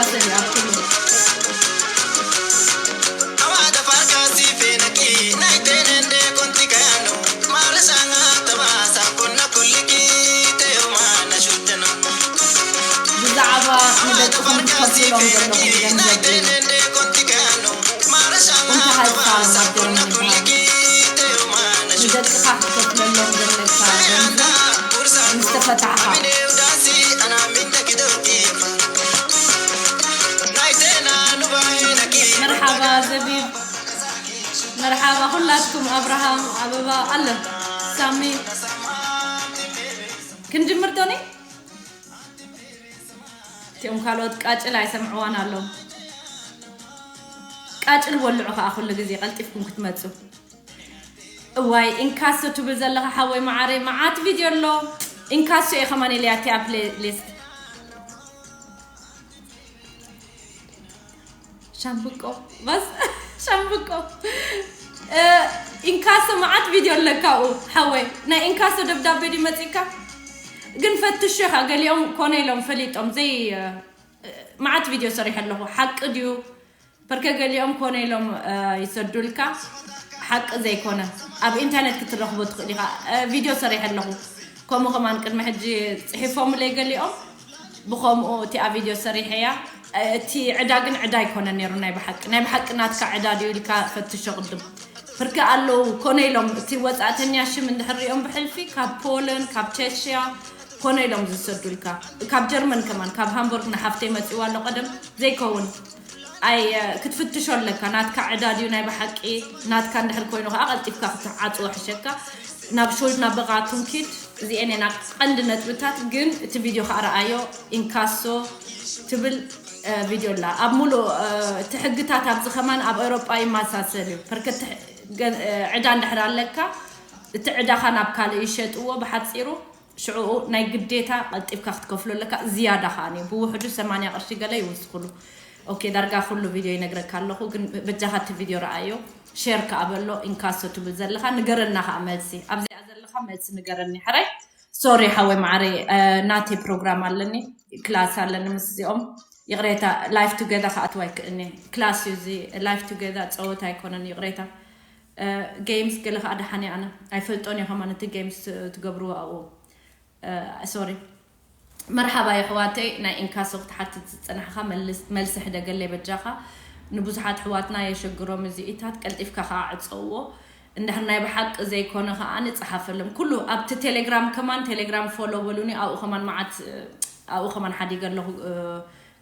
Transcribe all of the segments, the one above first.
ሰሊ ኣብ ኩሉ ብዛዕባ ንደቅኹም ትከፍልሎም ዘለኹም ገንዘብ እዩ። እንታይ ሃይፋ ኣብ ጀርመን ይበሃል? ንደቅኻ ክትከፍለሎም ዘለካ ገንዘብ ምስ ተፈታሕኻ። መርሓባ ዘቢብ፣ መርሓባ ኩላትኩም። ኣብርሃም ኣበባ ኣለ ሳሚ ክንጅምር ዶኒ። እቲኦም ካልኦት ቃጭል ኣይሰምዕዋን ኣለዉ። ቃጭል በልዑ ከኣ ኩሉ ግዜ ቀልጢፍኩም ክትመጹ። እዋይ ኢንካሶ ትብል ዘለኻ ሓወይ መዓረይ መዓት ቪድዮ ኣሎ። ኢንካሶ እየ ከማን ኢለያ እቲኣ ፕሌሊስት። ሻምብቆ ባስ ሻምብቆ እ፣ ኢንካሶ መዓት ቪድዮ ኣለካ ኡ ሓወይ። ናይ ኢንካሶ ደብዳቤ ድዩ መጺካ? ግን ፈትሾ ኢኻ። ገሊኦም ኮነ ኢሎም ፈሊጦም ዘይ፣ እ፣ መዓት ቪድዮ ሰሪሐ ኣለኹ። ሓቂ ድዩ? ፐርከ ገሊኦም ኮነ ኢሎም፣ እ፣ ይሰዱልካ። ሓቂ ዘይኮነ ኣብ ኢንተርኔት ክትረኽቦ ትኽእል ኢኻ። እ፣ ቪድዮ ሰሪሐ ኣለኹ። ከምኡ ከማን ቅድሚ ሕጂ ጽሒፎምለይ ገሊኦም። ብኸምኡ እቲኣ ቪድዮ ሰሪሐያ። እ፣ እቲ ዕዳ ግን ዕዳ ኣይኮነ ነይሩ ናይ ብሓቂ። ናይ ብሓቂ ናትካ ዕዳ ድዩ ኢልካ ፈትሾ ቅድም። ፐርከ ኣለዉ ኮነ ኢሎም እቲ ወጻእተኛ ሽም እንድሕር ሪኦም ብሕልፊ ካብ ፖለን፣ ካብ ቸሽያ ኮነ ኢሎም ዝሰዱልካ። ካብ ጀርመን ከማን፣ ካብ ሃምቡርግ ንሓፍተይ መጺዋ ኣሎ ቀደም። ዘይከውን። ኣይ፣ ክትፍትሾ ኣለካ። ናትካ ዕዳ ድዩ ናይ ብሓቂ? ናትካ እንድሕር ኮይኑ ከኣ ቀልጢፍካ ክትዓጽዎ ሕሸካ። ናብ ሹልድ፣ ናብ በቓቱም ኪድ። እዚኤን እየን ቀንዲ ነጥብታት። ግን እቲ ቪድዮ ከኣ ረኣዮ። ኢንካሶ ትብል፣ እ፣ ቪድዮ ኣላ። ኣብ ሙሉእ፣ እ፣ እቲ ሕግታት ኣብዚ ከማን ኣብ ኤውሮጳ ይመሳሰል እዩ። ፐርከ እቲ ሕ-፣ ገ-፣ እ፣ ዕዳ እንድሕር ኣለካ፣ እቲ ዕዳኻ ናብ ካልእ ይሸጥዎ። ብሓጺሩ ሽዑኡ ናይ ግዴታ ቀልጢፍካ ክትከፍሎ ኣለካ። ዝያዳ ከኣ ብውሕዱ ሰማንያ ቅርሺ ገለ ይውስኽሉ። ኦኬ፣ ዳርጋ ኩሉ ቪድዮ ይነግረካ ኣለኹ፣ ግን በጃኻ እቲ ቪድዮ ረኣዮ፣ ሼር ከኣ በሎ። ኢንካሶ ትብል ዘለኻ ንገረና ከኣ መልሲ። ኣብዚኣ ዘለኻ መልሲ ንገረኒ ሕራይ። ሶሪ ሓወይ መዓረይ፣ እ፣ ናተይ ፕሮግራም ኣለኒ፣ ክላስ ኣለኒ ምስ እዚኦም። ይቕሬታ፣ ላይፍ ቱጌዘር ክኣትዋ ኣይክእልኒ። ክላስ እዩ እዚ፣ ላይፍ ቱጌዘር ጸወታ ኣይኮነን፣ ይቕሬታ። እ፣ ጌምስ ገለ ከኣ ደሓን እየ ኣነ። ኣይፈልጦን እየ ከማን እቲ ጌምስ ትገብርዎ ኣብኡ። እ፣ ሶሪ። መርሓባ የሕዋተይ፣ ናይ ኢንካሶ ክትሓትት ዝጸናሕኻ መልስ-፣ መልሲ ሕደገለይ በጃኻ። ንብዙሓት ኣሕዋትና የሸግሮም እዚኢታት፣ ቀልጢፍካ ከኣ ዕጸውዎ። እንድሕር ናይ ብሓቂ ዘይኮነ ከኣ ንጽሓፈሎም። ኩሉ ኣብቲ ቴሌግራም ከማን፣ ቴሌግራም ፎሎ በሉኒ፣ ኣብኡ ከማን መዓት፣ ኣብኡ ከማን ሓዲገ ኣለኹ፣ እ፣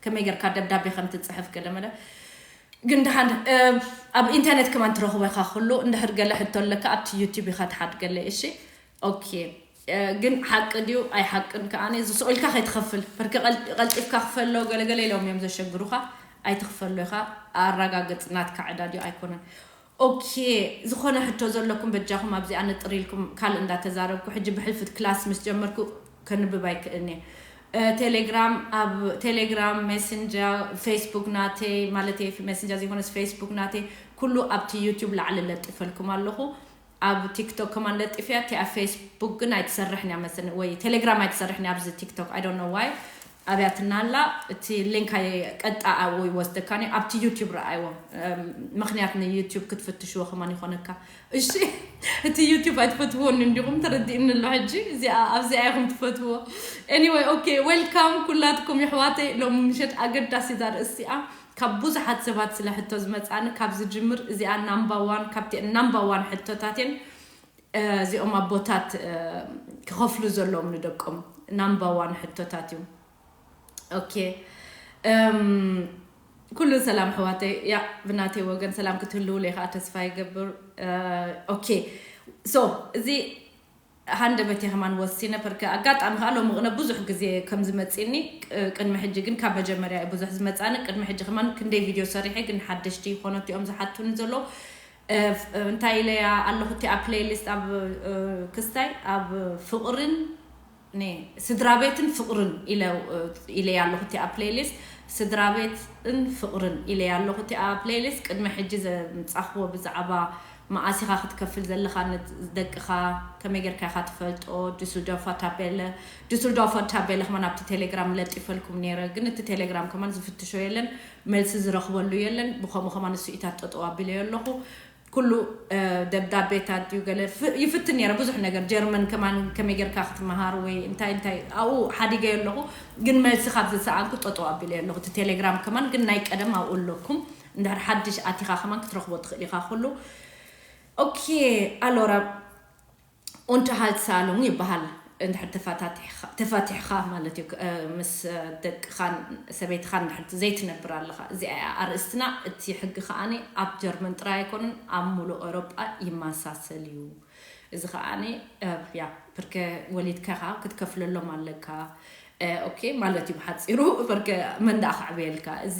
ከመይ ጌርካ ደብዳቤ ከም ትጽሕፍ ገለ መለ። ግን ደሓን፣ እ፣ ኣብ ኢንተርኔት ከማን ትረኽቦ ኢኻ ኩሉ። እንድሕር ገለ ሕቶ ኣለካ ኣብቲ ዩቲዩብ ኢኻ ትሓድገለይ፣ እሺ? ኦኬ። እ፣ ግን ሓቂ ድዩ ኣይሓቅን ከኣ ዝስኦልካ ከይትኸፍል። ፐርከ ቀል-፣ ቀልጢፍካ ክፈሎ ገለገለ ኢሎም እዮም ዘሸግሩኻ። ኣይትኽፈሎ ኢኻ። ኣረጋግጽ ናትካ ዕዳ ድዩ ኣይኮነን። ኦኬ፣ ዝኾነ ሕቶ ዘለኩም በጃኹም ኣብዚኣ ንጥር ኢልኩም ካልእ እንዳተዛረብኩ፣ ሕጂ ብሕልፊ ክላስ ምስ ጀመርኩ ከንብብ ኣይክእልን እየ። እ፣ ቴሌግራም፣ ኣብ ቴሌግራም፣ ሜሴንጀር፣ ፌስቡክ ናተይ፣ ማለት ሜሴንጀር ዘይኮነስ ፌስቡክ ናተይ፣ ኩሉ ኣብቲ ዩቲዩብ ላዕሊ ለጥፈልኩም ኣለኹ። ኣብ ቲክቶክ ከማን ለጢፍያ፣ እቲ ኣብ ፌስቡክ ግን ኣይትሰርሕን እያ መሰለኒ፣ ወይ ቴሌግራም ኣይትሰርሕን እያ ኣብዚ ቲክቶክ፣ I don't know why። ኣብያትና ኣላ፣ እቲ ሊንክ ኣየ-፣ ቀጥታ ኣብኡ ይወስደካኒ። ኣብቲ ዩቲዩብ ረኣይዎ። እም፣ ምኽንያት ንዩቲዩብ ክትፍትሽዎ ከማን ይኾነካ። እሺ፣ እቲ ዩቲዩብ ኣይትፈትውዎን እንዲኹም፣ ተረዲእኒ ኣሎ ሕጂ። እዚኣ፣ ኣብዚኣ ኢኹም ትፈትውዎ። ኤኒወይ፣ ኦኬ፣ ዌልካም ኩላትኩም የሕዋተይ። ሎሚ ምሸት ኣገዳሲት ኣርእስቲ እያ። ካብ ብዙሓት ሰባት ስለ ሕቶ ዝመጻኒ፣ ካብ ዝጅምር እዚኣ ናምባ ዋን፣ ካብቲ ናምባ ዋን ሕቶታት እየን። እ፣ እዚኦም ኣቦታት፣ እ፣ ክኸፍሉ ዘለዎም ንደቆም ናምባ ዋን ሕቶታት እዩ። ኦኬ። እም፣ ኩሉ ሰላም ኣሕዋተይ። ያ፣ ብናተይ ወገን ሰላም ክትህልውለይ ከዓ ተስፋ ይገብር። እ፣ ኦኬ። ሶ፣ እዚ ሃንደበተይ ከማን ወሲነ፣ ፐርከ ኣጋጣሚ ከዓ ሎሚ ቅነ ብዙሕ ግዜ ከም ዝመፅኒ፣ ቅ-፣ ቅድሚ ሕጂ ግን ካብ መጀመርያ እዩ ብዙሕ ዝመፃኒ። ቅድሚ ሕጂ ከማን ክንደይ ቪድዮ ሰሪሐ፣ ግን ሓደሽቲ ይኾኑ እዮም ዝሓቱኒ ዘለዉ። እ፣ ፍ-፣ እንታይ ኢለያ ኣለኹ? እቲ ኣብ ፕሌይሊስት ኣብ፣ እ፣ ክስታይ ኣብ ፍቕርን ነ-፣ ስድራ ቤትን ፍቕርን ኢለ፣ እ፣ ኢለያ ኣለኹ። እቲ ኣብ ፕሌይሊስት ስድራ ቤትን ፍቕርን ኢለያ ኣለኹ። እቲ ኣብ ፕሌይሊስት ቅድሚ ሕጂ ዘምጻኽዎ ብዛዕባ መኣስ ኢኻ ክትከፍል ዘለኻ፣ ንደቅኻ ከመይ ጌርካ ኢኻ ትፈልጦ? ዱስልዶርፈር ታቤለ፣ ዱስልዶርፈር ታቤለ ከማን ኣብቲ ቴሌግራም ለጢፈልኩም ነይረ፣ ግን እቲ ቴሌግራም ከማን ዝፍትሾ የለን፣ መልሲ ዝረኽበሉ የለን። ብኸምኡ ከማን እሱ ኢታት ጠጠው ኣቢለዮ ኣለኹ። ኩሉ ደብዳቤታት ድዩ ገለ ይፍትን ነይረ፣ ብዙሕ ነገር። ጀርመን ከማን ከመይ ጌርካ ክትመሃር ወይ እንታይ እንታይ ኣብኡ ሓዲገዮ ኣለኹ፣ ግን መልሲ ካብ ዝሰኣንኩ ጠጠው ኣቢለዮ ኣለኹ። እቲ ቴሌግራም ከማን ግን ናይ ቀደም ኣብኡ ኣለኩም። እንድሕር ሓድሽ ኣቲኻ ከማን ክትረኽቦ ትኽእል ኢኻ ኩሉ። ኦኬ፣ ኣሎራ ኡንተሃልትሳሉንግ ይበሃል። እንድሕር ተፋታቲሕኻ ማለት እዩ፣ ምስ ደቅኻን ሰበይትኻን እንድሕር ዘይትነብር ኣለኻ። እዚኣ እያ ኣርእስትና። እቲ ሕጊ ከኣኒ ኣብ ጀርመን ጥራይ ኣይኮነን፣ ኣብ ሙሉእ ኤውሮጳ ይመሳሰል እዩ። እዚ ከኣኒ ያ ብርከ ወሊድካ ኢኻ ክትከፍለሎም ኣለካ። ኦኬ ማለት እዩ ብሓፂሩ። በርከ መን ደኣ ከዕብየልካ? እዚ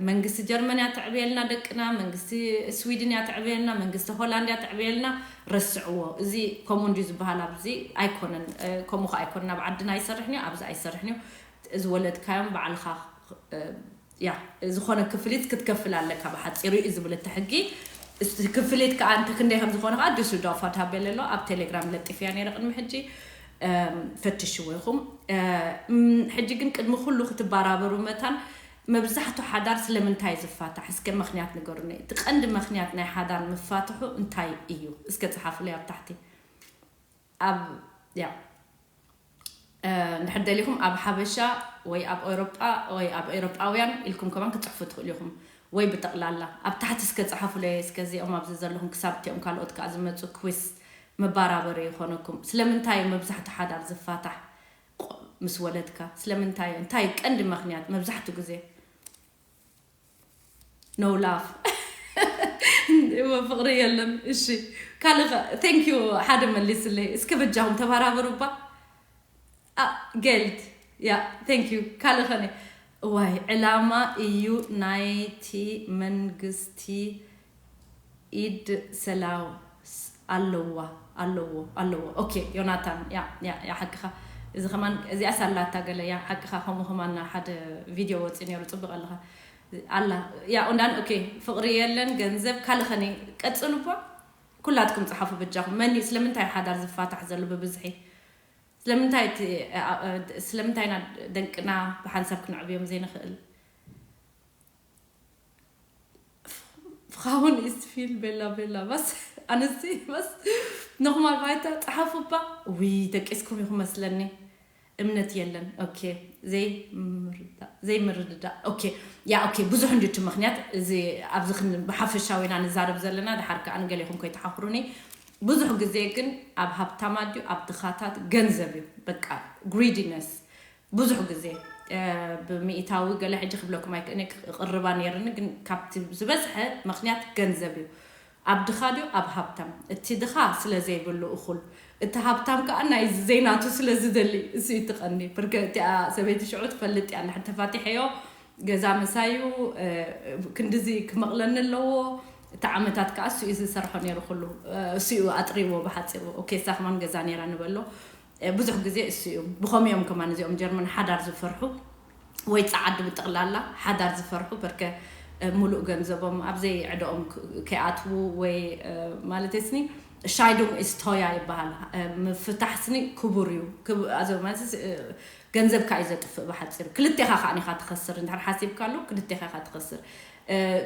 መንግስቲ ጀርመን እያ ተዕብየልና ደቅና፣ መንግስቲ ስዊድን እያ ተዕብየልና፣ መንግስቲ ሆላንድ እያ ተዕብየልና። ረስዕዎ። እዚ ከምኡ እንድዩ ዝበሃል ኣብዚ ኣይኮነን። ከምኡ ከ ኣይኮነን። ኣብ ዓድና ኣይሰርሕን እዩ፣ ኣብዚ ኣይሰርሕን እዩ። ዝወለድካዮም ባዕልኻ ያ ዝኾነ ክፍሊት ክትከፍል ኣለካ ብሓፂሩ እዩ ዝብል እቲ ሕጊ። እቲ ክፍሊት ከዓ እንተ ክንደይ ከም ዝኾነ ከዓ ዱስልዶርፈር ታቤለ ኣሎ፣ ኣብ ቴሌግራም ለጢፍያ ነይረ ቅድሚ ሕጂ። ፈትሽዎ ኢኹም። ሕጂ ግን ቅድሚ ኩሉ ክትበራበሩ መታን መብዛሕቱ ሓዳር ስለምንታይ ዝፋታሕ እስከ ምክንያት ንገሩኒ። እቲ ቀንዲ ምክንያት ናይ ሓዳር ምፋትሑ እንታይ እዩ? እስከ ፀሓፉለይ ኣብ ታሕቲ። ኣብ ያ እንድሕር ደሊኹም ኣብ ሓበሻ ወይ ኣብ ኤውሮጳ ወይ ኣብ ኤውሮጳውያን ኢልኩም ከማን ክትፅሕፉ ትኽእሉ ኢኹም። ወይ ብጠቕላላ ኣብ ታሕቲ እስከ ፀሓፉለይ እስከ እዚኦም ኣብዚ ዘለኹም ክሳብ እቲኦም ካልኦት ከዓ ዝመፁ ኩዊዝ መባራበሪ ይኾነኩም። ስለምንታይ እዩ መብዛሕቱ ሓዳር ዝፋታሕ? ምስ ወለድካ ስለምንታይ እዩ? እንታይ እዩ ቀንዲ ምኽንያት መብዛሕቱ ግዜ? No love። ፍቕሪ የለን። እሺ ካልኸ? Thank you። ሓደ መሊስለይ እስከ በጃኹም ተባራበሩ እባ። Geld። ያ thank you። ካልኸ ነ? እዋይ ዕላማ እዩ ናይቲ መንግስቲ። ኢድ ሰላውስ ኣለዋ ኣለዎ ኣለዎ። ኦኬ ዮናታን ያ ያ ያ ሓቅኻ። እዚ ከማን እዚኣ ሳላታ ገለ ያ ሓቅኻ። ከምኡ ከማን ሓደ ቪድዮ ወፂ ነይሩ ፅብቅ ኣለኻ። ኣላ ያ ኦንዳን ኦኬ። ፍቕሪ የለን ገንዘብ ካልኸኒ። ቀፅሉ እባ። ኩላትኩም ፀሓፉ በጃኹም። መን እዩ ስለምንታይ ሓዳር ዝፋታሕ ዘሎ ብብዝሒ? ስለምንታይ እቲ ስለምንታይና ደንቅና ብሓንሳብ ክንዕብዮም ዘይንኽእል? Frauen ist viel bella bella was? ኣንስቲ was? Nochmal weiter። ፀሓፉ እባ። ውይ ደቂስኩም ኢኹም መስለኒ። እምነት የለን። ኦኬ። ዘይምርዳእ ዘይምርድዳእ። ኦኬ። ያ ኦኬ። ብዙሕ እንድዩ እቲ ምኽንያት። እዚ ኣብዚ ብሓፈሻዊና ንዛረብ ዘለና። ድሓር ከዓ ንገሌኹም ከይተሓኽሩኒ። ብዙሕ ግዜ ግን ኣብ ሃብታማት ድዩ ኣብ ድኻታት ገንዘብ እዩ። በቃ ግሪዲነስ። ብዙሕ ግዜ ብሚእታዊ ገለ ሕጂ ክብለኩም ኣይክእነ ክቕርባ ነይርኒ፣ ግን ካብቲ ዝበዝሐ ምኽንያት ገንዘብ እዩ። ኣብ ድኻ ድዩ ኣብ ሃብታም? እቲ ድኻ ስለ ዘይብሉ እኹል፣ እቲ ሃብታም ከዓ ናይ ዘይናቱ ስለ ዝደሊ። እሱ እዩ ትቐኒ። ብርገ እቲኣ ሰበይቲ ሽዑ ትፈልጥ እያ። ንሕን ተፋቲሐዮ ገዛ መሳዩ ክንድዚ ክመቕለኒ ኣለዎ። እቲ ዓመታት ከዓ እሱ እዩ ዝሰርሖ ነይሩ ኩሉ። እሱ እዩ ኣጥሪዎ ብሓፂሩ። ኦኬ እሳ ከማን ገዛ ነይራ ንበሎ። ብዙሕ ግዜ እሱ እዩ። ብኸምኡ እዮም ከማን እዚኦም ጀርመን ሓዳር ዝፈርሑ ወይ ፃዓዱ ብጠቕላላ ሓዳር ዝፈርሑ በርከ ሙሉእ ገንዘቦም ኣብዘይ ዕደኦም ከይኣትዉ ወይ ማለት ስኒ ሻይዱም ኢስቶያ ይበሃል። ምፍታሕ ስኒ ክቡር እዩ። ገንዘብካ እዩ ዘጥፍእ ብሓፂሩ። ክልቴኻ ከዓ ኢኻ ትኸስር። እንድሕር ሓሲብካ ኣሎ ክልቴኻ ኢኻ ትኸስር።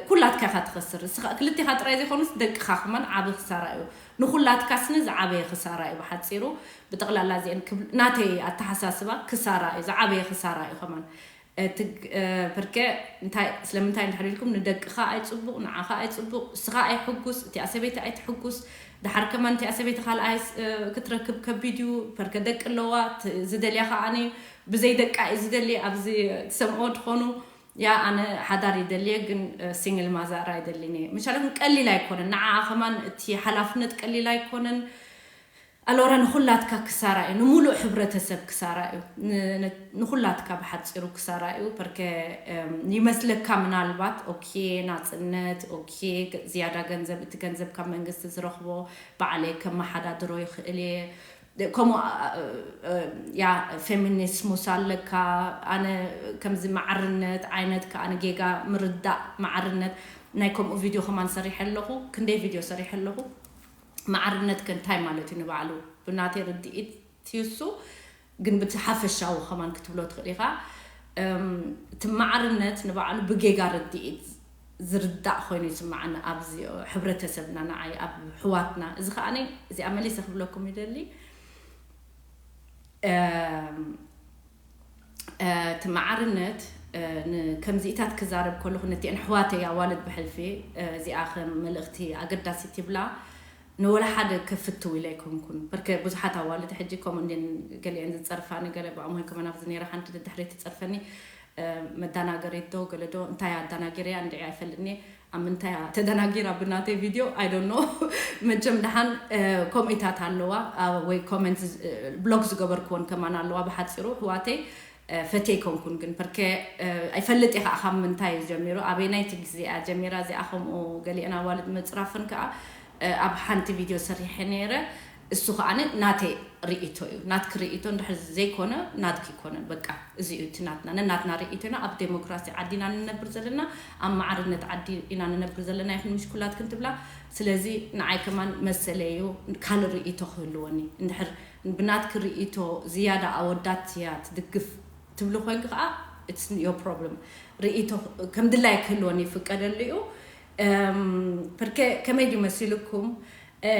ኩላትካ ኢኻ ትኸስር። ክልቴኻ ጥራይ ዘይኮኑስ ደቅኻ ከማን ዓብ ክሳራ እዩ። ንኹላትካ ስኒ ዝዓበየ ክሳራ እዩ ብሓፂሩ። ብጠቕላላ እዚአን ናተይ ኣተሓሳስባ ክሳራ እዩ፣ ዝዓበየ ክሳራ እዩ ከማን። ብርከ ስለምንታይ እንድሕር ኢልኩም ንደቅኻ ኣይፅቡቕ፣ ንዓኻ ኣይፅቡቕ፣ እስኻ ኣይሕጉስ፣ እቲኣ ሰበይቲ ኣይትሕጉስ። ድሓር ከማን እቲኣ ሰበይቲ ካልኣይ ክትረክብ ከቢድ እዩ። በርከ ደቂ ኣለዋ፣ ዝደልያ ከዓኒ ብዘይ ደቃ እዩ ዝደሊ። ኣብዚ ትሰምዖ ትኾኑ ያ ኣነ ሓዳር ይደልየ ግን ሲንግል ማዛር ኣይደልን እየ። ምሻለኩም ቀሊል ኣይኮነን። ንዓ ከማን እቲ ሓላፍነት ቀሊል ኣይኮነን። ኣሎራ ንኹላትካ ክሳራ እዩ፣ ንሙሉእ ሕብረተሰብ ክሳራ እዩ፣ ንኹላትካ ብሓፂሩ ክሳራ እዩ። በርከ ይመስለካ ምናልባት ኦኬ ናፅነት ኦኬ ዝያዳ ገንዘብ እቲ ገንዘብ ካብ መንግስቲ ዝረኽቦ ባዕለይ ከመሓዳድሮ ይኽእል እየ ከምኡ ያ ፌሚኒስሙስ ኣለካ። ኣነ ከምዚ ማዕርነት ዓይነት ከኣ ንጌጋ ምርዳእ ማዕርነት ናይ ከምኡ ቪድዮ ከማን ሰሪሐ ኣለኹ። ክንደይ ቪድዮ ሰሪሐ ኣለኹ። ማዕርነት ከ እንታይ ማለት እዩ ንባዕሉ? ብናተይ ርድኢት ትዩ እሱ፣ ግን ብቲ ሓፈሻዊ ከማን ክትብሎ ትኽእል ኢኻ። እም፣ እቲ ማዕርነት ንባዕሉ ብጌጋ ርድኢት ዝርዳእ ኮይኑ ይስምዓኒ ኣብዚ ሕብረተሰብና፣ ንዓይ ኣብ ኣሕዋትና። እዚ ከኣ እዚኣ መሊሰ ክብለኩም ይደሊ። እም፣ እ፣ እቲ ማዕርነት፣ እ፣ ን-፣ ከምዚኢታት ክዛረብ ከለኹ ነቲአን ኣሕዋተይ ኣዋልድ ብሕልፊ፣ እ፣ እዚኣ ከም መልእኽቲ ኣገዳሲት ይብላ፣ ንወላ ሓደ ከፍትው ኢለ ኣይኮንኩን። በርከ ብዙሓት ኣዋልድ ሕጂ ከምኡ እንድን ገሊአን ዝጸርፋኒ፣ ገለ ብዕሞይ ከማን ኣብዚ ነይረ ሓንቲ ድሕሪ ትጸርፈኒ፣ እ፣ መዳናገሪት ዶ ገለ ዶ እንታይ ኣዳናጊረያ እንድዒ ኣይፈልጥኒ። ኣብ ምንታይ እያ ተደናጊራ ብናተይ ቪድዮ? I don't know። መቸም ደሓን፣ እ፣ ከምኢታት ኣለዋ፣ እ፣ ወይ ኮመንት ዝ-፣ እ፣ ብሎክ ዝገበርክዎን ከማን ኣለዋ። ብሓጺሩ ኣሕዋተይ፣ እ፣ ፈትየ ኣይኮንኩን ግን፣ በርከ፣ እ፣ ኣይፈልጥ እየ ከዓ ካብ ምንታይ እዩ ጀሚሩ፣ ኣበየናይቲ ግዜ እያ ጀሚራ እዚኣ። ከምኡ ገሊአን ኣዋልድ ምጽራፍን ከዓ፣ እ፣ ኣብ ሓንቲ ቪድዮ ሰሪሐ ነይረ። እሱ ከዓኒ ናተይ ርእይቶ እዩ። ናትኪ ርእይቶ እንድሕር ዘይኮነ፣ ናትኪ ይኮነን። በቃ፣ እዚ እዩ እቲ ናትና። ነናትና ርእይቶ ኢና። ኣብ ዴሞክራሲ ዓዲ ኢና ንነብር ዘለና፣ ኣብ ማዕርነት ዓዲ ኢና ንነብር ዘለና። ይኹን ምሽ ኩላትክን ትብላ። ስለዚ ንዓይ ከማን መሰለይ እዩ፣ ካልእ ርእይቶ ክህልወኒ። እንድሕር ብናትኪ ርእይቶ ዝያዳ ኣወዳት እያ ትድግፍ ትብሊ ኮይንኪ ከኣ፣ it's your problem። ርእይቶ ከም ድላይ ክህልወኒ ይፍቀደሉ እዩ። እም፣ በርከ ከመይ ድዩ መሲልኩም? እ፣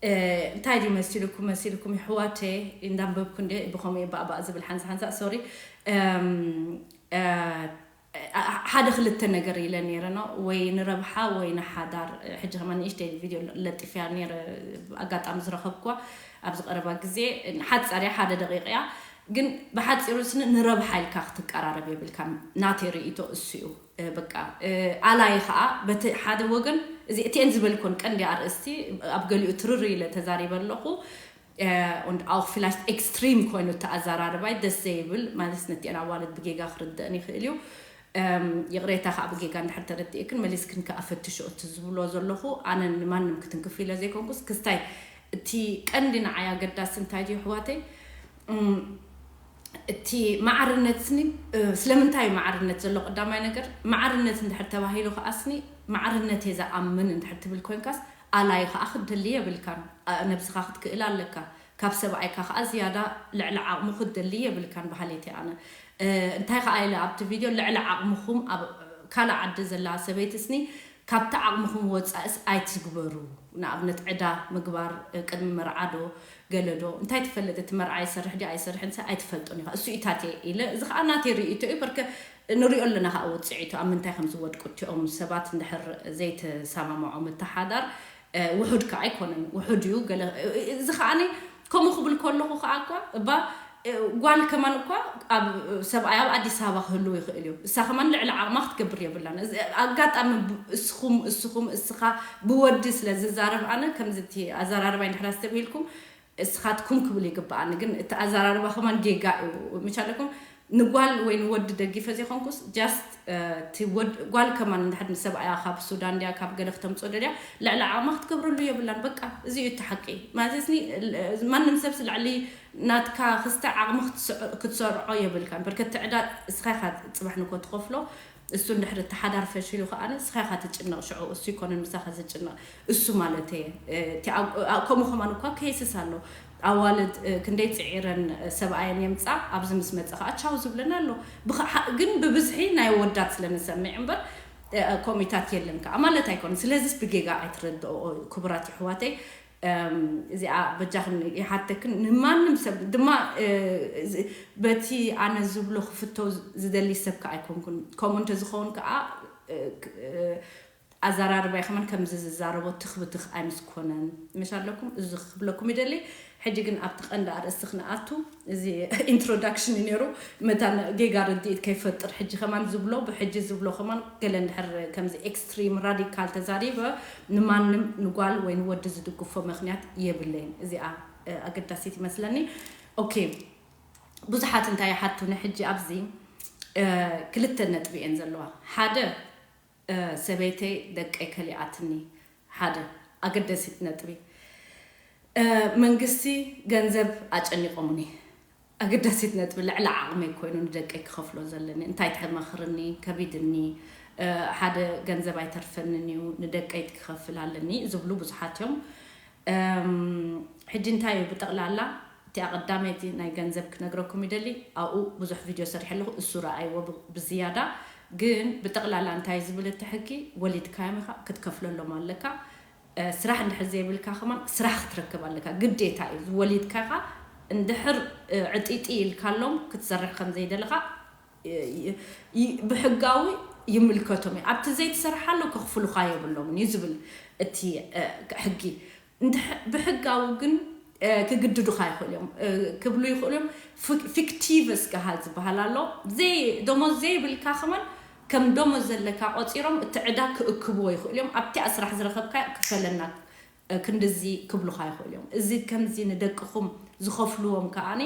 እ፣ እንታይ ድዩ መሲልኩም፣ መሲልኩም የሕዋተይ? እንዳንበብኩ እንደ ብኸምኡ እየ ባእባእ ዝብል ሓንሳ ሓንሳ፣ ሶሪ። እም፣ እ፣ እ፣ ሓደ ክልተ ነገር ኢለ ነይረ ነው፣ ወይ ንረብሓ ወይ ንሓዳር። ሕጂ ከማን ንእሽተይ ቪድዮ ለጢፍያ ነይረ፣ ኣጋጣሚ ዝረኸብኩዋ ኣብዚ ቀረባ ግዜ። ሓጻር እያ፣ ሓደ ደቂቕ እያ። ግን ብሓጺሩ ስኒ ንረብሓ ኢልካ ክትቀራረብ የብልካን። ናተይ ርእይቶ እሱ እዩ። እ፣ በቃ፣ እ፣ ኣላይ ኸኣ በቲ ሓደ ወገን እዚ እቲኤን ዝበልኮን ቀንዲ ኣርእስቲ ኣብ ገሊኡ ትርር ኢለ ተዛሪበ ኣለኹ። እ፣ und auch vielleicht extrem ኮይኑ እቲ ኣዘራርባይ ደስ ዘይብል፣ ማለት ነቲአን ኣዋልድ ብጌጋ ክርደእን ይኽእል እዩ። እም፣ ይቕሬታ ከኣ ብጌጋ እንድሕር ተረዲእክን መሊስክን ከኣ ፈትሾ እቲ ዝብሎ ዘለኹ። ኣነ ንማንም ክትንክፍ ኢለ ዘይኮንኩስ፣ ክስታይ እቲ ቀንዲ ንዓይ ኣገዳሲ እንታይ ድዩ ኣሕዋተይ? እም፣ እቲ ማዕርነት ስኒ፣ እ፣ ስለምንታይ እዩ ማዕርነት ዘሎ? ቀዳማይ ነገር፣ ማዕርነት እንድሕር ተባሂሉ ከኣ ስኒ፣ ማዕርነት እየ ዝኣምን እንድሕር ትብል ኮይንካስ፣ ኣላይ ከኣ ክትደሊ የብልካን። ኣ-፣ ነብስኻ ክትክእል ኣለካ። ካብ ሰብኣይካ ከኣ ዝያዳ ልዕሊ ዓቕሙ ክትደሊ የብልካን በሃሊት እየ ኣነ። እ፣ እንታይ ከኣ ኢለ ኣብቲ ቪድዮ፣ ልዕሊ ዓቕምኹም ኣብ ካልእ ዓዲ ዘላ ሰበይቲ ስኒ፣ ካብቲ ዓቕምኹም ወጻእስ ኣይትግበሩ። ንኣብነት ዕዳ ምግባር፣ እ፣ ቅድሚ መርዓ ዶ ገለ ዶ፣ እንታይ ትፈልጥ፣ እቲ መርዓ ይሰርሕ ድዩ ኣይሰርሕን ሰ ኣይትፈልጦን ኢኻ። እሱ እዩ ታቴ ኢለ፣ እዚ ከኣ ናተይ ርእይቶ እዩ። በርከ ንሪኦ ኣለና ከኣ ውጽዒቱ ኣብ ምንታይ ከም ዝወድቁ እቲኦም ሰባት እንድሕር ዘይተሰማምዖም እቲ ሓዳር። እ፣ ውሑድ ከኣ ኣይኮነን፣ ውሑድ እዩ። ገለ፣ እ፣ እ፣ እዚ ከኣ ከምኡ ክብል ከለኹ ከኣ እኳ እባ፣ እ፣ ጓል ከማን እኳ ኣብ ሰብኣይ ኣብ ኣዲስ ኣበባ ክህልው ይኽእል እዩ። እሳ ከማን ልዕሊ ዓቕማ ክትገብር የብላን። እዚ ኣጋጣሚ ብ-፣ እስኹም፣ እስኹም፣ እስኻ ብወዲ ስለ ዝዛረብ ኣነ ከምዚ እቲ ኣዘራርባይ እንድሕር ኣስተብሂልኩም እስኻትኩም ክብል ይግብኣኒ። ግን እቲ ኣዘራርባ ከማን ጌጋ እዩ። ምቻለኩም ንጓል ወይ ንወዲ ደጊፈ ዘይኮንኩስ፣ just፣ እ፣ እቲ ወድ-፣ ጓል ከማን እንድሕር ንሰብኣያ ካብ ሱዳን ድያ ካብ ገለ ክተምጽኦ ደልያ፣ ልዕሊ ዓቕማ ክትገብረሉ የብላን። በቃ፣ እዚ እዩ እቲ ሓቂ። ማለት ስኒ፣ እ፣ ማንም ሰብስ ልዕሊ ናትካ ክስተ ዓቕሚ ክትስዕ-፣ ክትሰርዖ የብልካን። በርከት ዕዳ እስኻ ኢኻ ጽባሕ ንኮ ትኸፍሎ። እሱ እንድሕር እቲ ሓዳር ፈሺሉ ከኣ ንስኻ ኢኻ ትጭነቕ። ሽዑ እሱ ይኮነን ምሳኻ ዝጭነቕ። እሱ ማለት እየ። እ፣ እቲ ኣብ-፣ ኣብ-፣ ከምኡ ከማን እኳ ኬስስ ኣሎ። ኣዋልድ፣ እ፣ ክንደይ ጽዒረን፣ እ፣ ሰብኣየን የምጻ፣ ኣብዚ ምስ መጸ ከኣ ቻው ዝብለና ኣሎ። ብኸ-፣ ሓ-፣ ግን ብብዝሒ ናይ ወዳት ስለ ንሰምዕ እምበር፣ እ፣ ኮሚታት የለን ከኣ ማለት ኣይኮነን። ስለዚስ ብጌጋ ኣይትረድኦ ክቡራት የሕዋተይ። እም፣ እዚኣ በጃኽን ይሓተክን ንማንም ሰብ ድማ፣ እ፣ እዚ-፣ በቲ ኣነ ዝብሎ ክፍቶ ዝደሊ ሰብ ከኣ ኣይኮንኩን። ከምኡ እንተዝኸውን ከኣ፣ እ፣ ክ-፣ እ፣ ኣዘራርባይ ከማን ከምዚ ዝዛረቦ ትኽ ብትኽ ኣይምስኮነን። ምሽ ኣለኩም? እዚ ክብለኩም ይደሊ። ሕጂ ግን ኣብቲ ቀንዲ ኣርእስቲ ክንኣቱ፣ እዚ ኢንትሮዳክሽን እዩ ነይሩ። መታን ጌጋ ርድኢት ከይፈጥር ሕጂ ከማን ዝብሎ፣ ብሕጂ ዝብሎ ከማን ገለ እንድሕር ከምዚ ኤክስትሪም ራዲካል ተዛሪበ፣ ንማንም ንጓል ወይ ንወዲ ዝድግፎ ምኽንያት የብለይን። እዚኣ፣ እ፣ ኣገዳሲት ይመስለኒ። ኦኬ፣ ብዙሓት እንታይ ይሓቱኒ ሕጂ ኣብዚ፣ እ፣ ክልተ ነጥቢ እየን ዘለዋ። ሓደ፣ እ፣ ሰበይተይ ደቀይ ከሊኣትኒ። ሓደ ኣገደሲት ነጥቢ። እ፣ መንግስቲ ገንዘብ ኣጨኒቖምኒ። ኣገዳሲት ነጥቢ፣ ልዕሊ ዓቕመይ ኮይኑ ንደቀይ ክኸፍሎ ዘለኒ፣ እንታይ ትመኽርኒ፣ ከቢድኒ፣ ሓደ ገንዘብ ኣይተርፈንን እዩ፣ ንደቀይ ክኸፍል ኣለኒ ዝብሉ ብዙሓት እዮም። ሕጂ እንታይ እዩ ብጠቕላላ እቲ ኣቐዳመይቲ ናይ ገንዘብ ክነግረኩም ይደሊ። ኣብኡ ብዙሕ ቪድዮ ሰሪሐ ኣለኹ፣ እሱ ረኣይዎ ብዝያዳ። ግን ብጠቕላላ እንታይ ዝብል እቲ ሕጊ፣ ወሊድካዮም ኢኻ ክትከፍለሎም ኣለካ። ስራሕ እንድሕር ዘይብልካ ከማን ስራሕ ክትረክብ ኣለካ፣ ግዴታ እዩ። ወሊድካ ኢኻ እንድሕር ዕጢጢ ኢልካሎም ክትሰርሕ ከም ዘይደለኻ ብሕጋዊ ይምልከቶም እዩ። ኣብቲ ዘይትሰርሓሉ ከኽፍሉኻ የብሎምን እዩ ዝብል እቲ ሕጊ። ብሕጋዊ ግን ክግድዱኻ ይኽእሉ እዮም፣ ክብሉ ይኽእሉ እዮም። ፊክቲቨስ ገሃል ዝበሃል ኣሎ። ደሞዝ ዘይብልካ ከማን ከም ደሞዝ ዘለካ ቆፂሮም እቲ ዕዳ ክእክብዎ ይኽእሉ እዮም። ኣብቲኣ ስራሕ ዝረኸብካ ክፈለና ክንድዚ ክብሉኻ ይኽእሉ እዮም። እዚ ከምዚ ንደቅኹም ዝኸፍልዎም ከዓኒ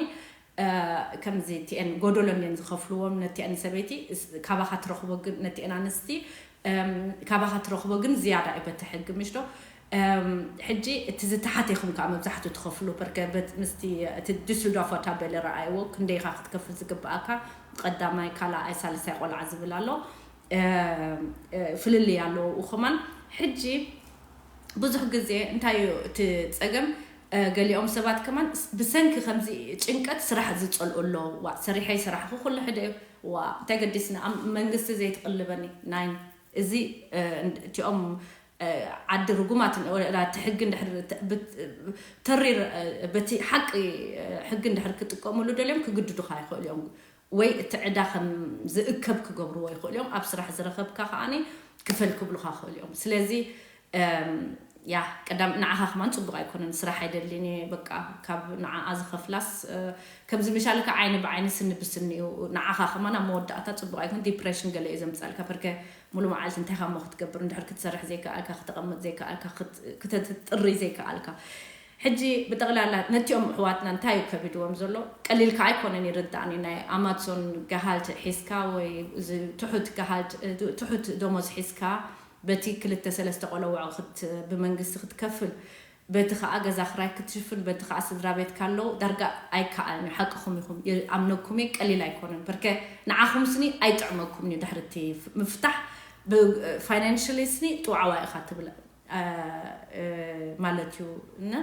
ከምዚ ቲኤን ጎደሎ እንድየን ዝኸፍልዎም ነቲአን ሰበይቲ ካባኻ ትረኽቦ ግን ነቲአን ኣንስቲ ካባኻ ትረኽቦ ግን ዝያዳ እዩ በቲ ሕጊ ምሽዶ። ሕጂ እቲ ዝተሓተ ኢኹም ከዓ መብዛሕትኡ ትኸፍሉ፣ በርከ ምስቲ እቲ ዱስልዶርፍ ታ ቤለ ረኣይዎ ክንደይ ኢኻ ክትከፍል ዝግብኣካ፣ ቀዳማይ ካልኣይ ሳልሳይ ቆልዓ ዝብል ኣሎ። ፍልልይ ኣለዎ። ከማን ሕጂ ብዙሕ ግዜ እንታይ እዩ እቲ ፀገም፣ ገሊኦም ሰባት ከማን ብሰንኪ ከምዚ ጭንቀት ስራሕ ዝፀልኡ ኣለዉ። ዋ ሰሪሐ ይሰራሕኩ ኩሉ ሕደ እዩ፣ ዋ እንታይ ገዲስኒ፣ መንግስቲ ዘይትቕልበኒ ናይ እዚ እቲኦም ዓዲ ርጉማት እቲ ሕጊ እንድሕር ተሪር በቲ ሓቂ ሕጊ እንድሕር ክጥቀምሉ ደልዮም ክግድዱኻ ይኽእሉ እዮም፣ ወይ እቲ ዕዳ ከም ዝእከብ ክገብርዎ ይኽእሉ እዮም። ኣብ ስራሕ ዝረኸብካ ከዓኒ ክፈል ክብሉኻ ክኽእሉ እዮም። ስለዚ ያ ቀዳም ንዓኻ ከማን ፅቡቅ ኣይኮነን። ስራሕ ኣይደልን እየ በቃ ካብ ንዓኣ ዝኸፍላስ ከምዚ ምሻልካ ዓይኒ ብዓይኒ ስኒ ብስኒ እዩ። ንዓኻ ከማን ኣብ መወዳእታ ፅቡቅ ኣይኮን፣ ዲፕሬሽን ገለ እዩ ዘምፃልካ። በርከ ሙሉ መዓልቲ እንታይ ካሞ ክትገብር እንድሕር ክትሰርሕ ዘይከኣልካ፣ ክተቐምጥ ዘይከኣልካ፣ ክተትጥሪ ዘይከኣልካ። ሕጂ ብጠቕላላ ነቲኦም ኣሕዋትና እንታይ እዩ ከቢድዎም ዘሎ ቀሊልካ ኣይኮነን፣ ይርዳእኒ። ናይ ኣማዞን ገሃልት ሒዝካ ወይ ትሑት ገሃልት ትሑት ደሞዝ ሒዝካ በቲ ክልተ ሰለስተ ቆለውዖ ብመንግስቲ ክትከፍል፣ በቲ ከዓ ገዛ ክራይ ክትሽፍን፣ በቲ ከዓ ስድራ ቤት ካለው ዳርጋ ኣይከኣልን እዩ። ሓቅኹም ኢኹም፣ ኣምነኩም እየ፣ ቀሊል ኣይኮነን። በርከ ንዓኹም ስኒ ኣይጥዕመኩም እዩ ድሕርቲ ምፍታሕ፣ ፋይናንሽሊ ስኒ ጥዋዕዋ ኢኻ ትብል ማለት እዩ። እና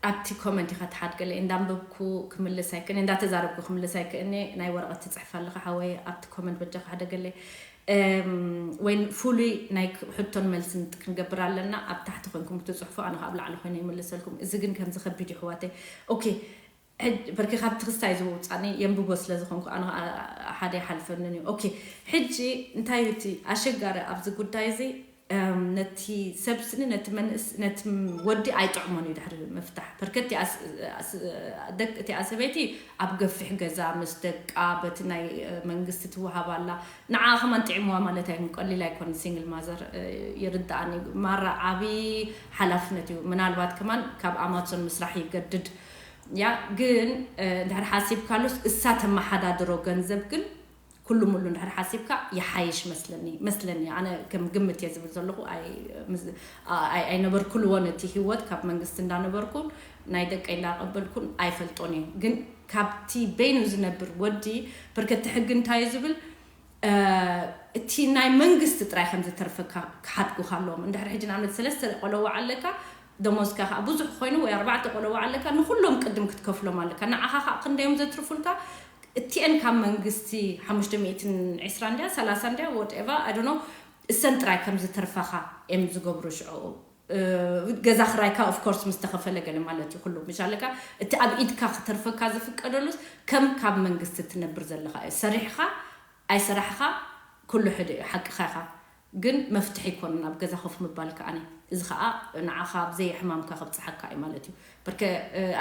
ኣብቲ ኮመንት ኢኻ ትሓድገለ እንዳንበብኩ ክምልስ ኣይክእን፣ እንዳተዛረብኩ ክምልስ ኣይክእን። ናይ ወረቐት ትፅሕፍ ኣለኻ ሓወይ፣ ኣብቲ ኮመንት በጃ ክሓደገለ ወይ ፍሉይ ናይ ሕቶን መልስን ክንገብር ኣለና። ኣብ ታሕቲ ኮንኩም ክትፅሕፉ፣ ኣነ ኣብ ላዕሊ ኮይነ ይምልሰልኩም። እዚ ግን ከምዚ ከቢድ ይሕዋተይ። ኦኬ፣ በርኪ ካብቲ ክስታይ ዝውፃኒ የንብቦ ስለ ዝኾንኩ ኣነ ሓደ ይሓልፈንን እዩ። ኦኬ፣ ሕጂ እንታይ እዩ እቲ ኣሸጋሪ ኣብዚ ጉዳይ እዚ? ነቲ ሰብ ስኒ ነቲ መንእስ ነቲ ወዲ ኣይጥዕሞን እዩ ድሕሪ ምፍታሕ። በርከት እቲኣ ሰበይቲ ኣብ ገፊሕ ገዛ ምስ ደቃ በቲ ናይ መንግስቲ ትወሃብ ኣላ። ንዓ ከማን ጥዕምዋ ማለት ኣይኮን፣ ቀሊል ኣይኮን። ሲንግል ማዘር ይርዳኣኒ። ማራ ዓብዪ ሓላፍነት እዩ። ምናልባት ከማን ካብ ኣማዞን ምስራሕ ይገድድ እያ። ግን እንድሕር ሓሲብካሉስ እሳ ተመሓዳድሮ ገንዘብ ግን ኩሉ ሙሉ እንድሕር ሓሲብካ ይሓይሽ መስለኒ፣ መስለኒ። ኣነ ከም ግምት እየ ዝብል ዘለኹ። ኣይነበርኩልዎን እቲ ህይወት፣ ካብ መንግስቲ እንዳነበርኩን ናይ ደቀይ እንዳቀበልኩን ኣይፈልጦን እየ። ግን ካብቲ በይኑ ዝነብር ወዲ፣ በርከቲ ሕጊ እንታይ እዩ ዝብል፣ እቲ ናይ መንግስቲ ጥራይ ከም ዝተርፈካ ክሓድጉካ ኣለዎም። እንድሕር ሕጂ ንኣብነት ሰለስተ ቆለውዓ ኣለካ፣ ደሞዝካ ከዓ ብዙሕ ኮይኑ ወይ ኣርባዕተ ቆለውዓ ኣለካ፣ ንኩሎም ቅድም ክትከፍሎም ኣለካ። ንዓኻ ከዓ ክንደዮም ዘትርፉልካ? እቲአን ካብ መንግስቲ ሓሙሽተ ሚእትን ዕስራ እንድያ፣ ሰላሳ እንድያ፣ whatever, I don't know፣ እሰን ጥራይ ከም ዝተርፋኻ እዮም ዝገብሩ ሽዕኡ። ገዛ ክራይካ of course ምስ ተኸፈለ ገለ ማለት እዩ ኩሉ ምሽ ኣለካ። እቲ ኣብ ኢድካ ክተርፈካ ዝፍቀደሉስ ከም ካብ መንግስቲ ትነብር ዘለኻ እዩ። ሰሪሕኻ ኣይሰራሕኻ ኩሉ ሕደ እዩ፣ ሓቅኻ ኢኻ። ግን መፍትሒ ኣይኮነን ኣብ ገዛ ኮፍ ምባል ከኣኒ። እዚ ኸኣ ንዓኻ ኣብ ዘይሕማምካ ከብጽሓካ እዩ ማለት እዩ። በርከ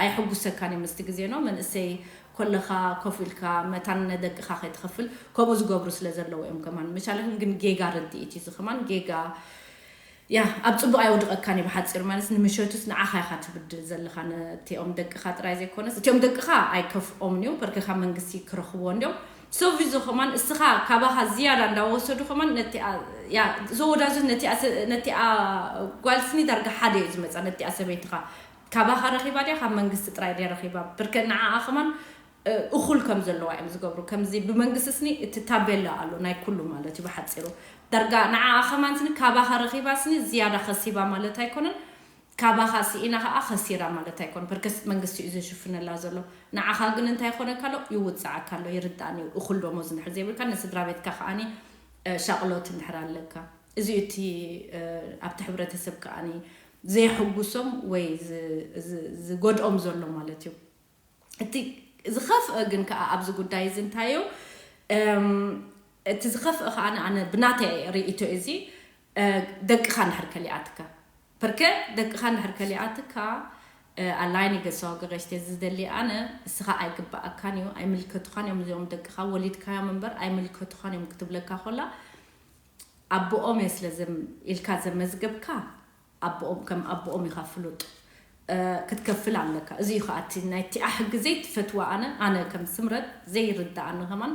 ኣይሕጉሰካን እዩ ምስቲ ግዜ ኖ መንእሰይ ኮለኻ ኮፍ ኢልካ መታን ነደቅኻ ከይትኸፍል ከምኡ ዝገብሩ ስለ ዘለዉ እዮም። ከማን መቻለክን ግን ጌጋ ርድኢት እዩ። እዚ ከማን ጌጋ ያ ኣብ ጽቡቕ ኣይወድቐካን እዩ። ብሓጺር ማለት ንምሸቱስ ንዓኻ ኢኻ ትብድል ዘለኻ፣ ነቲኦም ደቅኻ ጥራይ ዘይኮነስ እቲኦም ደቅኻ ኣይከፍኦምን እዩ። በርከ ካብ መንግስቲ ክረኽብዎ እንዲዮም። ሶቪዞ ከማን እስኻ ካባኻ ዝያዳ እንዳወሰዱ ከማን ነቲኣ ያ ዘወዳዙ ነቲኣ ሰ- ነቲኣ ጓልስኒ ዳርጋ ሓደ እዩ ዝመፃ። ነቲኣ ሰበይትኻ ካባኻ ረኺባ ድያ ካብ መንግስቲ ጥራይ ድያ ረኺባ? ብርከ ንዓኣ ከማን እ፣ እኹል ከም ዘለዋ እዮም ዝገብሩ። ከምዚ ብመንግስቲ ስኒ እቲ ታቤላ ኣሎ ናይ ኩሉ ማለት እዩ ብሓፂሩ። ዳርጋ ንዓኣ ከማን ስኒ ካባኻ ረኺባ ስኒ ዝያዳ ከሲባ ማለት ኣይኮነን። ካባኻ ስኢና ከዓ ከሲራ ማለት ኣይኮን። ፐርከስ መንግስቲ እዩ ዝሽፍነላ ዘሎ። ንዓኻ ግን እንታይ ይኾነካ ኣሎ? ይውፅዓካ ኣሎ፣ ይርዳእኒ እዩ። እኹል ደሞዝ እንድሕር ዘይብልካ ንስድራ ቤትካ ከዓኒ እ፣ ሻቕሎት እንድሕር ኣለካ፣ እዚ እቲ እ፣ ኣብቲ ሕብረተሰብ ከዓኒ ዘየሕጉሶም ወይ ዝ- ዝ- ዝጎድኦም ዘሎ ማለት እዩ። እቲ ዝኸፍአ ግን ከዓ ኣብዚ ጉዳይ እዚ እንታይ እዩ? እም፣ እቲ ዝኸፍአ ከዓ ኣነ ብናተይ ርእይቶ እዚ እ፣ ደቅኻ እንድሕር ከሊኣትካ ፐርከ ደቅኻ እንድሕር ከሊኣትካ ኣላይን ይገሰዋ ገገሽተ ዝደሊ ኣነ እስኻ ኣይግባኣካን እዩ ኣይምልከቱኻን እዮም እዚኦም ደቅኻ ወሊድካዮም እምበር ኣይምልከቱኻን እዮም ክትብለካ ኮላ ኣቦኦም እየ ስለ ኢልካ ዘመዝገብካ ኣቦኦም ከም ኣቦኦም ኢኻ ፍሉጥ ክትከፍል ኣለካ። እዚ እዩ ከዓ እቲ ናይቲኣ ሕጊ ዘይትፈትዋ ኣነ ኣነ ከም ስምረት ዘይርዳኣኒ ከማን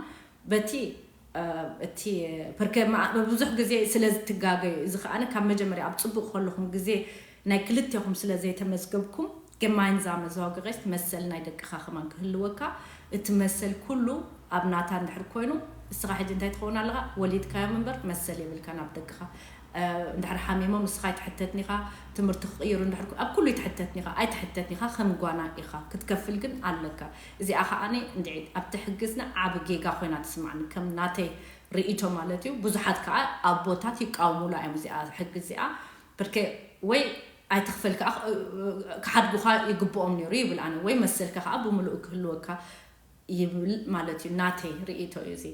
በቲ እቲ ፐርከ ብዙሕ ግዜ ስለ ዝትጋገዩ እዚ ከዓነ ካብ መጀመርያ ኣብ ፅቡቅ ከለኹም ግዜ ናይ ክልቴኹም ስለ ዘይተመዝገብኩም gemeinsame Sorgerecht መሰል ናይ ደቅኻ ከማን ክህልወካ እቲ መሰል ኩሉ ኣብ ናታ እንድሕር ኮይኑ እስኻ ሕጂ እንታይ ትኸውን ኣለኻ ወሊድካዮም እምበር መሰል የብልካ ናብ ደቅኻ እንድሕር ሓሚሞም እስኻ ኣይትሕተትኒኻ ትምህርቲ ክቕይሩ እንድሕር ኣብ ኩሉ ኣይትሕተትኒኻ ኣይትሕተትኒኻ ከም ጓና ኢኻ ክትከፍል ግን ኣለካ እዚኣ ከዓኒ እንድዒ ኣብቲ ሕግዝና ዓቢ ጌጋ ኮይና ትስማዕኒ ከም ናተይ ርእይቶ ማለት እዩ ብዙሓት ከዓ ኣቦታት ይቃወሙላ እዮም እዚኣ ሕጊ እዚኣ ብርከ ወይ ኣይትኽፈል ከዓ ክሓድጉኻ ይግብኦም ነይሩ ይብል ኣነ ወይ መሰልካ ከዓ ብምሉእ ክህልወካ ይብል ማለት እዩ ናተይ ርእይቶ እዩ እዚ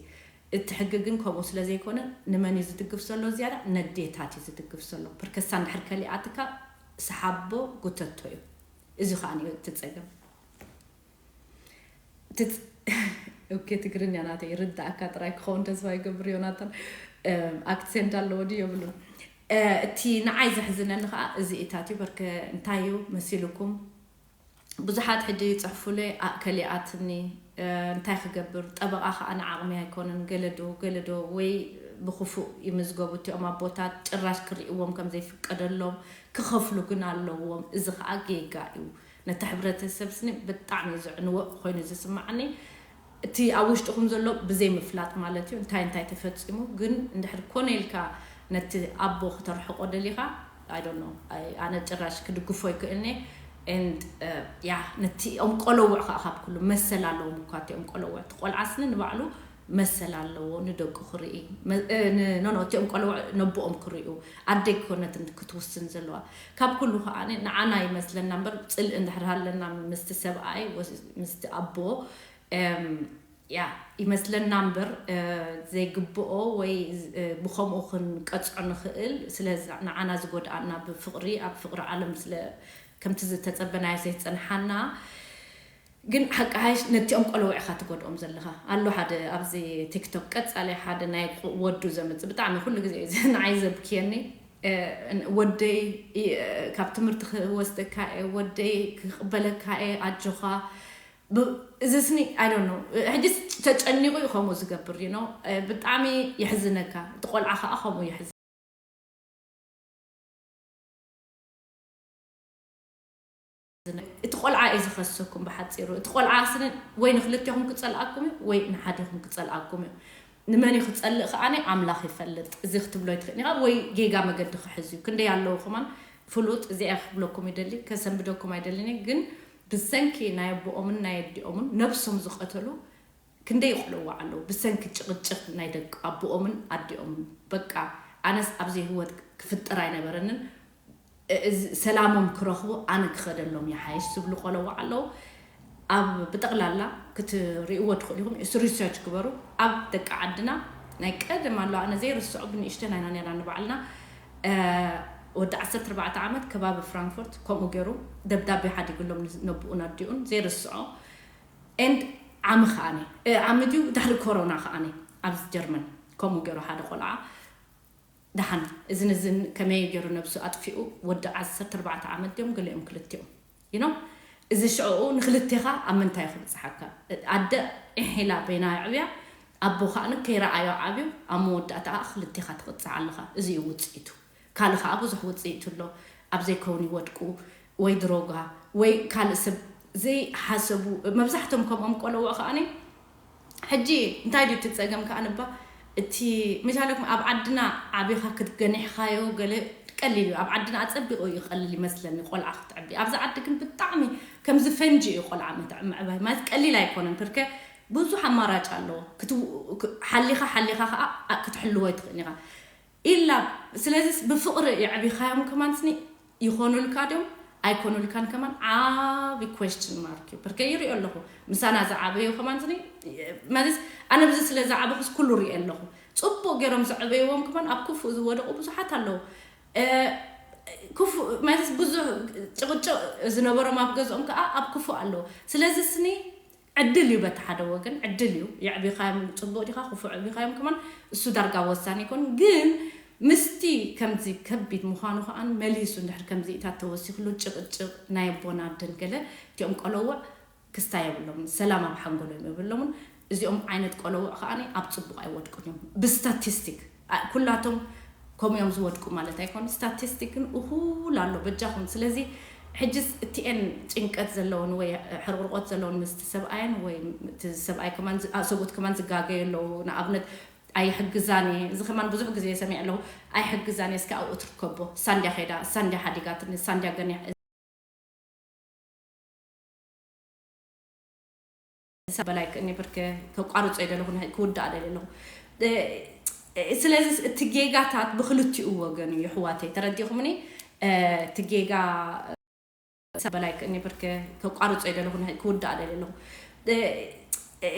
እቲ ሕጊ ግን ከምኡ ስለ ዘይኮነ ንመን እዩ ዝድግፍ ዘሎ ዝያዳ ነዴታት እዩ ዝድግፍ ዘሎ ፕርከሳ እንድሕር ከሊኣትካ ሰሓቦ ጉተቶ እዩ እዚ ከዓ እዩ እቲ ፀገም ትግርኛ ናተ ይርዳእካ ጥራይ ክኸውን ተስፋ ይገብር ዮናታን ኣክሴንት ኣለዎ ድዩ የብሉን እቲ ንዓይ ዘሕዝነኒ ከዓ እዚ እታት እዩ በርከ እንታይ እዩ መሲልኩም ብዙሓት ሕጂ ይፅሕፉለይ ኣእከሊኣትኒ እንታይ ክገብር ጠበቃ ከዓ ንዓቕሚ ኣይኮነን ገለዶ ገለዶ ወይ ብክፉእ ይምዝገቡ እቲኦም ኣቦታት ጭራሽ ክርእዎም ከም ዘይፍቀደሎም ክኸፍሉ ግን ኣለዎም እዚ ከዓ ጌጋ እዩ ነቲ ሕብረተሰብ ስኒ ብጣዕሚ እዩ ዘዕንወ ኮይኑ ዝስማዓኒ እቲ ኣብ ውሽጥኹም ዘሎ ብዘይ ምፍላጥ ማለት እዩ እንታይ እንታይ ተፈፂሙ ግን እንድሕር ኮነ ኢልካ ነቲ ኣቦ ክተርሕቆ ደሊኻ ኣነ ጭራሽ ክድግፎ ይክእልኒ ያ ነቲ ኦም ቆለውዕ ከዓ ካብ ኩሉ መሰል ኣለዎም እኳ እቲኦም ቆለውዕ እቲ ቆልዓ ስኒ ንባዕሉ መሰል ኣለዎ ንደቁ ክርኢ ኖኖ እቲኦም ቆለውዕ ነቦኦም ክርእዩ ኣደይ ክኮነትን ክትውስን ዘለዋ ካብ ኩሉ ከዓ ንዓና ይመስለና እምበር ፅልኢ እንድሕር ሃለና ምስቲ ሰብኣይ ምስቲ ኣቦ ያ ይመስለና እምበር ዘይግብኦ ወይ ብከምኡ ክንቀፅዖ ንኽእል ስለ ንዓና ዝጎድኣና ብፍቅሪ ኣብ ፍቅሪ ዓለም ስለ ከምቲ ዝተፀበናዮ ዘይፀንሓና ግን ሓቂ ሓይሽ ነቲኦም ቆለውዕ ኢኻ ትጎድኦም ዘለኻ ኣሎ ሓደ ኣብዚ ቲክቶክ ቀፃሊ ሓደ ናይ ወዱ ዘምፅእ ብጣዕሚ ኩሉ ግዜ ንዓይ ዘብክየኒ ወደይ ካብ ትምህርቲ ክወስደካ እየ ወደይ ክቅበለካ እየ ኣጆኻ እዚ ስኒ ኣይ ዶንት ኖ ሕጂ ተጨኒቁ እዩ ከምኡ ዝገብር ዩ ኖ ብጣዕሚ የሕዝነካ እቲ ቆልዓ ከዓ ከምኡ የሕዝ እቲ ቆልዓ እዩ ዝኸሰኩም ብሓፂሩ እቲ ቆልዓ ስኒ ወይ ንክልቴኹም ክፀልኣኩም እዩ ወይ ንሓዲኹም ክፀልኣኩም እዩ ንመን እዩ ክፀልእ ከዓኒ ኣምላኽ ይፈልጥ እዚ ክትብሎ ይትኽእል ኢኻ ወይ ጌጋ መገዲ ክሕዝ እዩ ክንደይ ኣለዉ ከማን ፍሉጥ እዚኣ ክብለኩም ይደሊ ከሰንብደኩም ኣይደልን ግን ብሰንኪ ናይ ኣቦኦምን ናይ ኣዲኦምን ነብሶም ዝቐተሉ ክንደይ ይቆለዋ ኣለዉ ብሰንኪ ጭቕጭቕ ናይ ደቂ ኣቦኦምን ኣዲኦምን በቃ ኣነስ ኣብዚ ህይወት ክፍጠር ኣይነበረንን ሰላሞም ክረኽቡ ኣነ ክኸደሎም ይሓይሽ ዝብሉ ቆለዋ ኣለዉ ኣብ ብጠቕላላ ክትርእይዎ ትኽእሉ ኢኹም እሱ ሪሰርች ግበሩ ኣብ ደቂ ዓድና ናይ ቀደም ኣሎ ኣነ ዘይርስዖ ብንእሽተን ኣይና ነርና ንባዕልና ወዲ ዓሰርተ ኣርባዕተ ዓመት ከባቢ ፍራንክፎርት ከምኡ ገይሩ ደብዳቤ ሓዲግሎም ነብኡን ኣዲኡን ዘይርስዖ and ዓሚ ከዓኒ ዓሚ ድዩ ድሕሪ ኮሮና ከዓኒ ኣብዚ ጀርመን ከምኡ ገይሩ ሓደ ቆልዓ ደሓን እዝን እዝን ከመይ ገይሩ ነብሱ ኣጥፊኡ ወዲ ዓሰርተ ኣርባዕተ ዓመት ድዮም ገሊኦም ክልቲኦም you know እዚ ሽዕኡ ንክልቴኻ ኣብ ምንታይ ክብፅሓካ ኣደ ኢሒላ በይና ኣዕብያ ኣቦ ከኣ ከይረኣዮ ዓብዩ ኣብ መወዳእታ ከኣ ክልቴኻ ትቕጻዕ ኣለኻ። እዚ እዩ ውጽኢቱ። ካልእ ከኣ ብዙሕ ውጽኢት ኣሎ። ኣብ ዘይከውን ይወድቁ ወይ ድሮጋ ወይ ካልእ ሰብ ዘይሓሰቡ መብዛሕቶም ከምኦም ቆለውዕ ከኣ ሕጂ እንታይ ድዩ እቲ ጸገም ከኣ ንባ እቲ መሻለኩም ኣብ ዓድና ዓቢኻ ክትገኒሕካዮ ገለ ቀሊል እዩ። ኣብ ዓድና ኣጸቢቑ ይቐልል ይመስለኒ ቆልዓ ክትዕቢ። ኣብዚ ዓዲ ግን ብጣዕሚ ከምዚ ፈንጂ እዩ ቆልዓ ምዕባይ ማለት ቀሊል ኣይኮነን። ብርከ ብዙሕ ኣማራጭ ኣለዎ። ሓሊኻ ሓሊኻ ከዓ ክትሕልዎ ይትኽእል ኢኻ ኢላ። ስለዚ ብፍቕሪ የዕቢኻዮም ከማን ስኒ ይኾኑልካ ድዮም ኣይኮኑልካን ከማን ዓቢ question mark እዩ። ብርከ ይሪኦ ኣለኹ ምሳና ዝዓበዩ ከማን ስኒ ማለት ኣነ ብዚ ስለ ዝዓበኹስ ኩሉ ሪኦ ኣለኹ። ፅቡቅ ገይሮም ዘዕበይዎም ከማን ኣብ ክፉእ ዝወደቁ ብዙሓት ኣለዉ። ክፉእ ማለት ብዙሕ ጭቕጭቕ ዝነበሮም ኣብ ገዝኦም ከዓ ኣብ ክፉእ ኣለዉ። ስለዚ ስኒ ዕድል እዩ፣ በቲ ሓደ ወገን ዕድል እዩ። የዕቢኻዮም ፅቡቅ ዲኻ ክፉእ ዕቢኻዮም ከማን እሱ ዳርጋ ወሳኒ ይኮን። ግን ምስቲ ከምዚ ከቢድ ምዃኑ ከዓን መሊሱ እንድሕር ከምዚ ኢታት ተወሲኽሉ ጭቕጭቕ ናይ ኣቦና ኣደን ገለ እቲኦም ቆለውዕ ክስታይ የብሎምን፣ ሰላም ኣብ ሓንጎሎም የብሎምን። እዚኦም ዓይነት ቆለውዕ ከዓኒ ኣብ ጽቡቕ ኣይወድቁን እዮም። ብስታቲስቲክ ኩላቶም ከምኡ እዮም ዝወድቁ ማለት ኣይኮን። ስታቲስቲክ ግን እኹል ኣሎ በጃኹም። ስለዚ ሕጅስ እቲኤን ጭንቀት ዘለውን ወይ ሕርቕርቆት ዘለውን ምስቲ ሰብኣየን ወይ እቲ ሰብኣይ ከማን ሰብኡት ከማን ዝጋገዩ ኣለዉ። ንኣብነት ኣይሕግዛን እየ፣ እዚ ከማን ብዙሕ ግዜ ሰሚዐ ኣለኹ። ኣይሕግዛን እየ፣ እስኪ ኣብኡ ትርከቦ፣ ሳንድያ ከይዳ፣ ሳንድያ ሓዲጋትኒ፣ ሳንድያ ገኒሕ በላይ ክእኒ ብርከ ከቋርጾ ይደለኹ ክውዳእ ደለ ኣለኹ። ስለዚ እቲ ጌጋታት ብክልቲኡ ወገን እዩ ኣሕዋተይ፣ ተረዲኹምኒ? እቲ ጌጋ በላይ ክእኒ ብርከ ከቋርጾ ይደለኹ ክውዳእ ደለ ኣለኹ።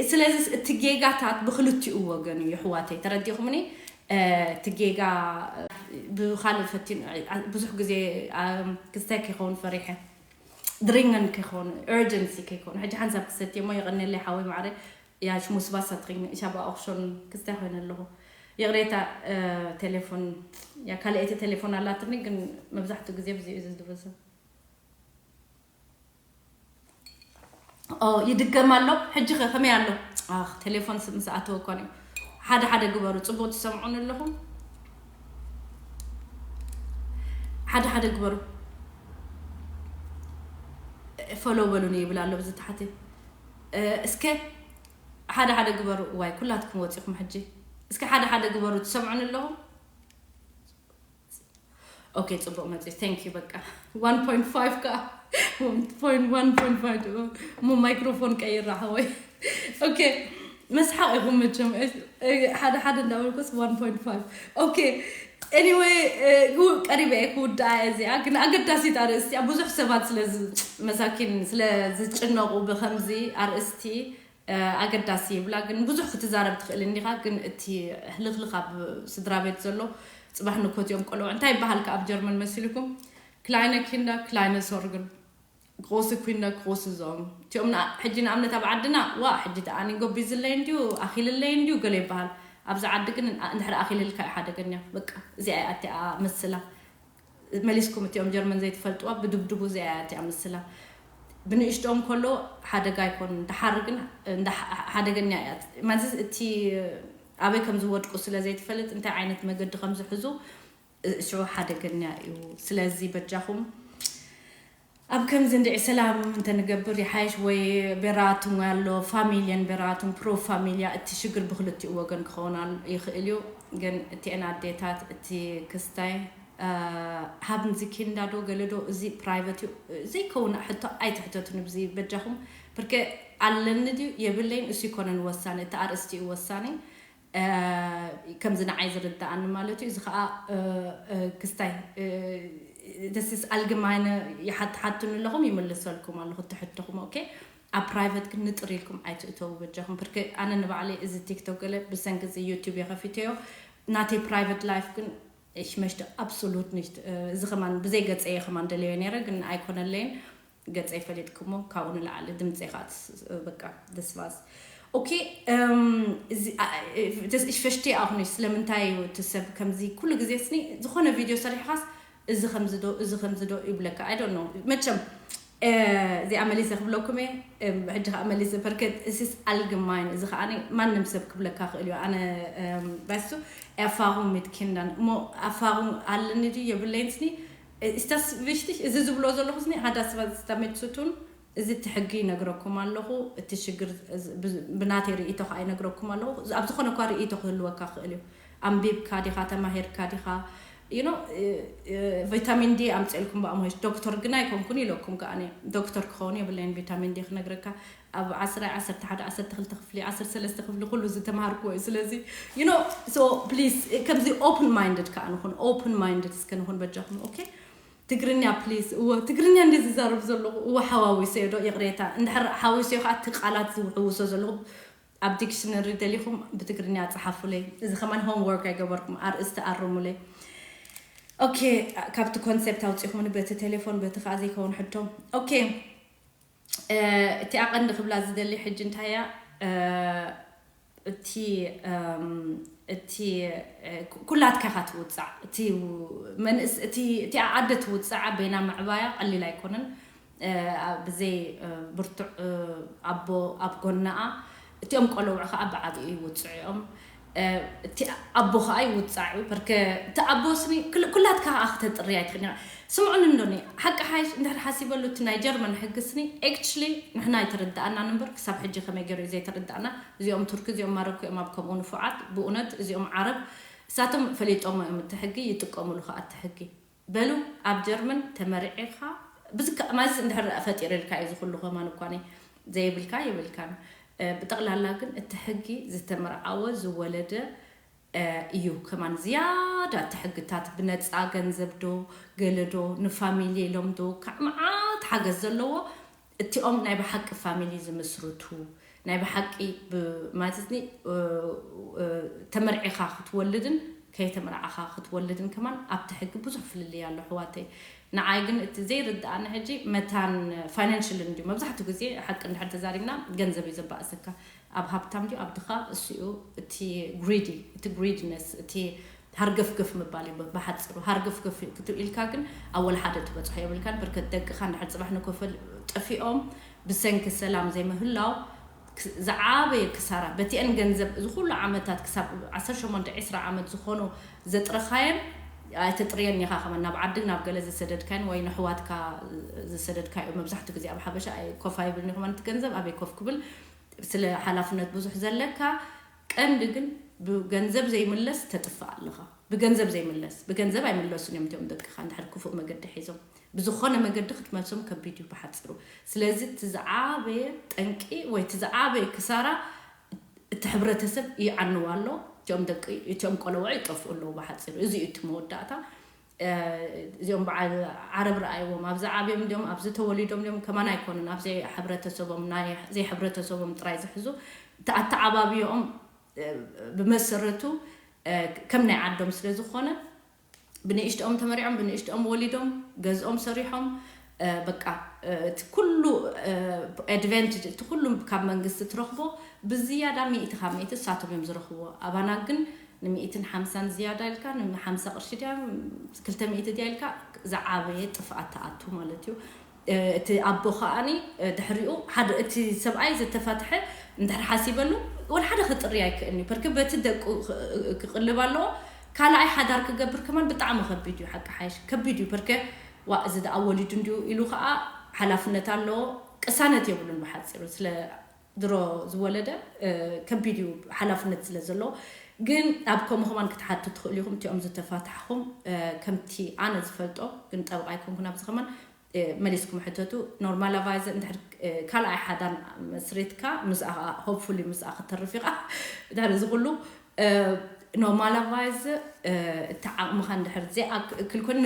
ስለዚ እቲ ጌጋታት ብክልቲኡ ወገን እዩ ኣሕዋተይ፣ ተረዲኹምኒ? እቲ ጌጋ ብካልእ ፈቲኑ ብዙሕ ግዜ ክስታይ ከይኸውን ፈሪሐ ድሪንገን ከይኮን urgency ከይኮን ሕጂ ሓንሳብ ክሰትየ እሞ የቐንየለይ ሓወይ ማዕረ። Ja, ich muss Wasser trinken, ich habe auch schon ክስታይ ኮይነ ኣለኹ። ይቕሬታ። ቴሌፎን፣ ያ ካልኣይቲ ቴሌፎን ኣላትኒ ግን መብዛሕትኡ ግዜ ብዚ እዩ ዝድበሰ። ይድገም ኣሎ። ሕጂ ከ ከመይ ኣሎ? ቴሌፎን ምስ ኣተወ እኮ እዩ። ሓደ ሓደ ግበሩ፣ ጽቡቕ ትሰምዑን ኣለኹም። ሓደ ሓደ ግበሩ። ፎሎ በሉኒ ይብል ኣሎ ብዚ ታሕቲ። እስከ ሓደ ሓደ ግበሩ። ዋይ ኩላትኩም ወፂኹም ሕጂ። እስከ ሓደ ሓደ ግበሩ፣ ትሰምዑን ኣለኹም? ኦኬ፣ ጽቡቕ መጽዩ። Thank you። በቃ one point five ከኣ one point five እሞ ማይክሮፎን ቀይራ ሓወይ። ኦኬ፣ መስሓቕ ኢኹም መቸም። ሓደ ሓደ እንዳበልኩስ one point five። ኦኬ፣ anyway፣ ቀሪበ እየ ክውድኣ እዚኣ ግን ኣገዳሲት ኣርእስቲ እያ። ብዙሕ ሰባት ስለ መሳኪን ስለ ዝጭነቑ ብከምዚ ኣርእስቲ ኣገዳሲ ይብላ። ግን ብዙሕ ክትዛረብ ትኽእል እንዲኻ። ግን እቲ ህልኽልኽ ኣብ ስድራ ቤት ዘሎ ጽባሕ ንኮት እዮም ቆልዑ እንታይ ይበሃል ከ ኣብ ጀርመን መሲልኩም? ክላይነ ኪንዳ ክላይነ ሶርግን፣ ግሮሲ ኩንዳ ግሮሲ ዞርግን። እቲኦም ሕጂ ንኣብነት ኣብ ዓድና ዋ ሕጂ ደኣ ኣኒጎ ቢዝለይ እንድዩ ኣኺልለይ እንድዩ ገለ ይበሃል። ኣብዚ ዓዲ ግን እንድሕር ኣኺልልካ እዩ ሓደገኛ። በቃ እዚኣ እያ ኣቲኣ ምስላ። መሊስኩም እቲኦም ጀርመን ዘይትፈልጥዋ ብድብድቡ እዚኣ እያ እቲኣ ምስላ። ብንእሽቶም ከሎ ሓደጋ ኣይኮን፣ ድሓር ግን ሓደገኛ እያ። ማለት እቲ ኣበይ ከም ዝወድቁ ስለ ዘይትፈልጥ እንታይ ዓይነት መገዲ ከም ዝሕዙ ሽዑ ሓደገኛ እዩ። ስለዚ በጃኹም ኣብ ከምዚ እንድዒ ሰላም እንተንገብር ይሓይሽ። ወይ ቤራቱን ኣሎ ፋሚልየን ቤራቱን ፕሮ ፋሚልያ እቲ ሽግር ብክልቲኡ ወገን ክኸውን ይኽእል እዩ። ግን እቲኤን ኣዴታት እቲ ክስታይ ሃብን ዚ ኪንዳ ዶ ገለ ዶ እዚ ፕራይቨት እዩ ዘይከውን ሕቶ ኣይትሕተቱን። ብዚ በጃኹም ብርከ ኣለኒ ድዩ የብለይን እሱ ይኮነን ወሳኒ፣ እቲ ኣርእስቲ እዩ ወሳኒ። ከምዚ ንዓይ ዝርዳኣኒ ማለት እዩ። እዚ ከዓ ክስታይ ደስስ ኣልግማይነ ይሓትሓቱኒ ኣለኹም ይምልሰልኩም ኣለኹ ትሕትኹም። ኦኬ፣ ኣብ ፕራይቨት ግን ንጥር ኢልኩም ኣይትእተዉ በጃኹም። ብርከ ኣነ ንባዕለይ እዚ ቲክቶክ ገለ ብሰንኪ እዚ ዩቱብ የኸፊተዮ። ናተይ ፕራይቨት ላይፍ ግን ich möchte absolut nicht እዚ ከማን ብዘይ ገፀየ ከማን ደለዮ ነይረ ግን ኣይኮነለይን። ገፀይ ፈሊጥኩሞ ካብኡ ንላዕሊ ድምፀይ ከዓ በቃ ደስባዝ። ኦኬ፣ ich verstehe auch nicht ስለምንታይ እዩ እቲ ሰብ ከምዚ ኩሉ ግዜ ስኒ ዝኾነ ቪድዮ ሰሪሕኻስ እዚ ከምዚ ዶ እዚ ከምዚ ዶ ይብለካ። I don't know መቸም እዚኣ መሊሰ ክብለኩም እየ። ሕጂ ከዓ መሊሰ በርከት እሲስ ኣልግማይን እዚ ከዓ ማንም ሰብ ክብለካ ክእል እዩ። ኣነ ባሱ ኤፋኹም ሚት ኪንዳን እሞ ኣፋኹም ኣለኒ ድዩ የብለይን ስኒ። Ist das wichtig? እዚ ዝብሎ ዘለኹ ስኒ ሃዳ ስባት ስታሜት ሱቱን እዚ እቲ ሕጊ ይነግረኩም ኣለኹ። እቲ ሽግር ብናተይ ርእይቶ ከዓ ይነግረኩም ኣለኹ። ኣብ ዝኾነ እኳ ርእይቶ ክህልወካ ክእል እዩ። ኣንቢብካ ዲኻ፣ ተማሂርካ ዲኻ? You know, ቪታሚን ዲ ኣምፅእልኩም ብኣምሆሽ ዶክተር ግን ኣይኮንኩን ኢለኩም ከኣነ ዶክተር ክኸውን የብለይን። ቪታሚን ዲ ክነግረካ ኣብ ዓስራይ ዓሰርተ ሓደ ዓሰርተ ክልተ ክፍሊ ዓሰርተ ሰለስተ ክፍሊ ኩሉ ዝተምሃርኩዎ እዩ። ስለዚ you know, so please ከምዚ open minded ከዓ ንኹን፣ open minded እስከ ንኹን በጃኹም። ኦኬ ትግርኛ please። እወ ትግርኛ እንደ ዝዛረብ ዘለኹ እወ ሓዋዊሰዮ ዶ ይቕሬታ። እንድሕር ሓዊሰዮ ከዓ እቲ ቃላት ዝውሕውሶ ዘለኹ ኣብ ዲክሽነሪ ደሊኹም ብትግርኛ ጸሓፉለይ። እዚ ከማን homework ኣይገበርኩም፣ ኣርእስቲ ኣርሙለይ። ኦኬ ካብቲ ኮንሰፕት ኣውፂኹምኒ በቲ ቴሌፎን በቲ ከዓ ዘይከውን ሕቶ። ኦኬ እቲ ኣቐንዲ ክብላ ዝደሊ ሕጂ እንታያ እቲ እቲ ኩላትካ ኢኻ ትውፃዕ። እቲ መንእስ እቲ እቲኣ ኣደ ትውፅዓ በይና ምዕባያ ቀሊል ኣይኮነን። ብዘይ ብርቱዕ ኣቦ ኣብ ጎናኣ እቲኦም ቆለውዕ ከዓ ብዓብኡ ይውፅዑ እዮም። እቲ ኣቦ ከዓ ይውፃዕ እዩ። በርከ እቲ ኣቦ ስኒ ኩላትካ ከዓ ክተጥሪ ኣይትኽእል። ስምዑን እንዶኒ ሓቂ ሓይሽ እንድሕር ሓሲበሉ እቲ ናይ ጀርመን ሕጊ ስኒ actually ንሕና ኣይተረዳኣናን እምበር ክሳብ ሕጂ ከመይ ገይሩ እዩ ዘይተረዳኣና። እዚኦም ቱርኪ እዚኦም ማረኮ እዮም ኣብ ከምኡ ንፉዓት ብእውነት እዚኦም ዓረብ እሳቶም ፈሊጦም እዮም እቲ ሕጊ ይጥቀሙሉ ከዓ እቲ ሕጊ። በሉ ኣብ ጀርመን ተመርዒኻ ብዝካ ማዚ እንድሕር ፈጢርልካ እዩ ዝኩሉ ከማን እኳ ዘይብልካ የብልካን። ብጠቕላላ ግን እቲ ሕጊ ዝተመርዓወ ዝወለደ እዩ ከማን ዝያዳ እቲ ሕግታት ብነፃ ገንዘብ ዶ ገለ ዶ ንፋሚሊ ኢሎም ዶ ካብ መዓት ሓገዝ ዘለዎ እቲኦም ናይ ብሓቂ ፋሚሊ ዝምስርቱ ናይ ብሓቂ ማለትኒ ተመርዒኻ ክትወልድን ከይተመርዓኻ ክትወልድን ከማን ኣብቲ ሕጊ ብዙሕ ፍልልይ ኣሎ ኣሕዋተይ። ንዓይ ግን እቲ ዘይርድኣኒ ሕጂ መታን ፋይናንሽል እንድዩ መብዛሕትኡ ግዜ ሓቂ እንድሕር ተዛሪብና ገንዘብ እዩ ዘባእሰካ። ኣብ ሃብታም ድዩ ኣብ ድኻ እሱ እዩ እቲ ግሪዲ እቲ ግሪድነስ እቲ ሃርገፍገፍ ምባል እዩ ብሓፅሩ ሃርገፍገፍ ክትብል ኢልካ ግን ኣብ ወላ ሓደ ትበፅሖ የብልካን። ብርከት ደቅኻ እንድሕር ፅባሕ ንኮፈል ጠፊኦም ብሰንኪ ሰላም ዘይምህላው ዝዓበየ ክሳራ በቲአን ገንዘብ እዚ ኩሉ ዓመታት ክሳብ ዓሰርተ ሸሞንተ ዒስራ ዓመት ዝኾኑ ዘጥረኻየን ኣይተጥርየን ኢኻ ከማን ናብ ዓድግ ናብ ገለ ዝሰደድካየን ወይ ንሕዋትካ ዝሰደድካዮ መብዛሕትኡ ግዜ ኣብ ሓበሻ ኮፍ ኣይብልን ይኹማን እቲ ገንዘብ ኣበይ ኮፍ ክብል ስለ ሓላፍነት ብዙሕ ዘለካ ቀንዲ ግን ብገንዘብ ዘይምለስ ተጥፍእ ኣለኻ። ብገንዘብ ዘይምለስ ብገንዘብ ኣይምለሱን እዮም እቲኦም ደቅኻ እንድሕር ክፉእ መገዲ ሒዞም ብዝኾነ መገዲ ክትመልሶም ከቢድ እዩ ብሓፂሩ። ስለዚ እቲ ዝዓበየ ጠንቂ ወይ እቲ ዝዓበየ ክሳራ እቲ ሕብረተሰብ ይዓንዋ ኣሎ። እቲኦም ደቂ እቲኦም ቆለውዑ ይጠፍኡ ኣለዉ ብሓፂሩ እዚ እዩ እቲ መወዳእታ። እዚኦም በዓል ዓረብ ረኣይዎም ኣብዚ ዓብዮም እንዲኦም ኣብዚ ተወሊዶም እንዲኦም ከማን ኣይኮኑን ኣብ ዘይሕብረተሰቦም ናይ ዘይሕብረተሰቦም ጥራይ ዝሕዙ ኣተዓባብዮኦም ብመሰረቱ ከም ናይ ዓዶም ስለ ዝኾነ ብንእሽትኦም ተመሪዖም ብንእሽትኦም ወሊዶም ገዝኦም ሰሪሖም በቃ እቲ ኩሉ ኣድቨንትጅ እቲ ኩሉ ካብ መንግስቲ ትረኽቦ ብዝያዳ ሚእቲ ካብ ሚእቲ እሳቶም እዮም ዝረኽብዎ ኣባና ግን ንሚእትን ሓምሳን ዝያዳ ኢልካ ንሓምሳ ቅርሺ ድያ ክልተ ሚእቲ ድያ ኢልካ ዝዓበየ ጥፍኣት ትኣቱ ማለት እዩ። እቲ ኣቦ ከዓኒ ድሕሪኡ ሓደ እቲ ሰብኣይ ዝተፋትሐ እንድሕር ሓሲበሉ ወላ ሓደ ክጥሪ ኣይክእልን እዩ ፐርከ በቲ ደቁ ክቕልብ ኣለዎ። ካልኣይ ሓዳር ክገብር ከማን ብጣዕሚ ከቢድ እዩ ሓቂ ሓይሽ ከቢድ እዩ ፐርከ ዋ እዚ ደኣ ወሊዱ እንዲዩ ኢሉ ከዓ ሓላፍነት ኣለዎ። ቅሳነት የብሉን ብሓፂሩ ስለ ድሮ ዝወለደ ከቢድ እዩ ሓላፍነት ስለ ዘለዎ ግን ኣብ ከምኡ ከማን ክትሓቱ ትኽእሉ ኢኹም እቲኦም ዝተፋታሕኹም ከምቲ ኣነ ዝፈልጦ ግን ጠበቃ ኣይኮንኩን ኣብዚ ከማን መሊስኩም ሕተቱ ኖርማላቫይዘ እንድሕር ካልኣይ ሓዳር መስሪትካ ምስኣ ሆፕፉሊ ምስኣ ክተርፍ ኢኻ ድሕሪ እዚ ኩሉ ኖርማላቫይዝ እቲ ዓቕምኻ እንድሕር ዘይኣክል ኮይኑ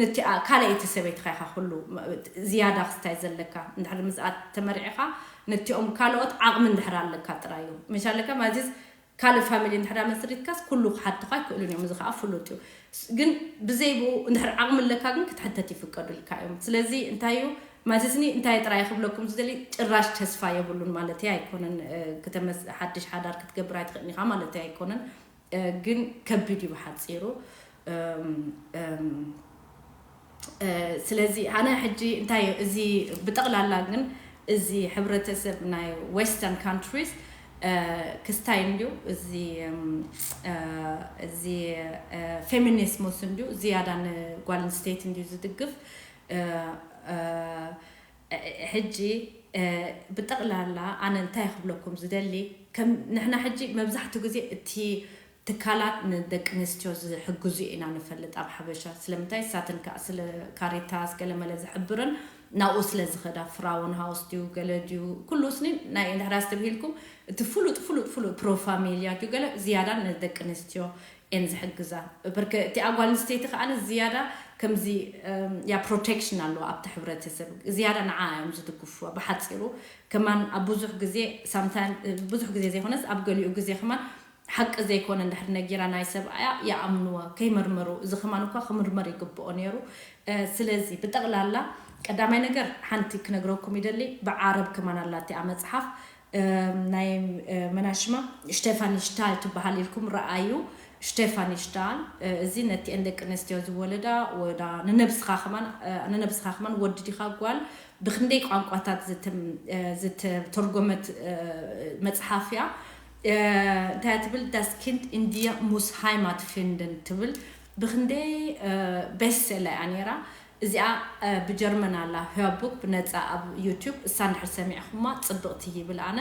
ነቲኣ ካልኣይቲ ሰበይትኻ ኢኻ ኩሉ ዝያዳ ክስታይ ዘለካ እንድሕር ምስኣ ተመሪዕኻ ነቲኦም ካልኦት ዓቕሚ እንድሕር ኣለካ ጥራይ እዩ መሻለካ ማዚዝ ካልእ ፋሚሊ እንድሕር መስሪትካስ ኩሉ ክሓትኻ ኣይክእሉን እዮም እዚ ከዓ ፍሉጥ እዩ ግን ብዘይ ብኡ እንድሕር ዓቕሚ ኣለካ ግን ክትሕተት ይፍቀዱልካ እዮም ስለዚ እንታይ እዩ ማለትኒ እንታይ ጥራይ ክብለኩም ዝደሊ ጭራሽ ተስፋ የብሉን ማለት ኣይኮነን ሓድሽ ሓዳር ክትገብር ኣይትኽእልኒ ኢኻ ማለት ኣይኮነን ግን ከቢድ እዩ ብሓፂሩ ስለዚ ኣነ ሕጂ እንታይ እዚ ብጠቕላላ ግን እዚ ሕብረተሰብ ናይ western countries ክስታይ እንዲዩ እዚ እዚ feminism እንዲዩ ዝያዳ ንጓል ኣንስተይቲ እንዲዩ ዝድግፍ። ሕጂ ብጠቕላላ ኣነ እንታይ ክብለኩም ዝደሊ፣ ከም ንሕና ሕጂ መብዛሕትኡ ግዜ እቲ ትካላት ንደቂ ኣንስትዮ ዝሕግዙ ኢና ንፈልጥ ኣብ ሓበሻ። ስለምንታይ? ሳተን ከዓ ስለ ካሪታስ ገለመለ ዝሕብረን ናብኡ ስለ ዝኸዳ፣ ፍራውን ሃውስ ድዩ ገለ ድዩ ኩሉ ስኒ ናይ እንድሕር ኣስተብሂልኩም እቲ ፍሉጥ ፍሉጥ ፍሉጥ ፕሮፋሚልያ ድዩ ገለ ዝያዳ ንደቂ ኣንስትዮ እየን ዝሕግዛ። ብርክ እቲኣ ጓል ኣንስተይቲ ከዓ ዝያዳ ከምዚ ያ ፕሮቴክሽን ኣለዋ ኣብቲ ሕብረተሰብ፣ ዝያዳ ንዓ እዮም ዝድግፍዋ። ብሓፂሩ ከማን ኣብ ብዙሕ ግዜ ሳምታይም ብዙሕ ግዜ ዘይኮነስ ኣብ ገሊኡ ግዜ ከማን ሓቂ ዘይኮነ እንድሕር ነጊራ ናይ ሰብኣያ ይኣምንዋ ከይመርመሩ። እዚ ከማን እኳ ክምርመር ይግብኦ ነይሩ። ስለዚ ብጠቕላላ ቀዳማይ ነገር ሓንቲ ክነግረኩም ይደሊ፣ ብዓረብ ከማን ኣላ እቲኣ መፅሓፍ ናይ መናሽማ ሽቴፋኒ ሽታል ትበሃል ኢልኩም ረኣዩ። ሽቴፋኒ ሽታል እዚ ነቲአን ደቂ ኣንስትዮ ዝወለዳ ወዳ ንነብስኻ ከማን ንነብስኻ ከማን ወዲ ዲኻ ጓል ብክንደይ ቋንቋታት ዝተተርጎመት መፅሓፍ እያ። እንታይ ትብል? Das Kind in dir muss Heimat finden ትብል። ብክንደይ ቤስት ሴለር እያ ነይራ። እዚኣ ብጀርመን ኣላ፣ ሄርቡክ ብነፃ ኣብ ዩቲዩብ። እሳ እንድሕር ሰሚዕኹማ ፅብቕቲ ይብል ኣነ።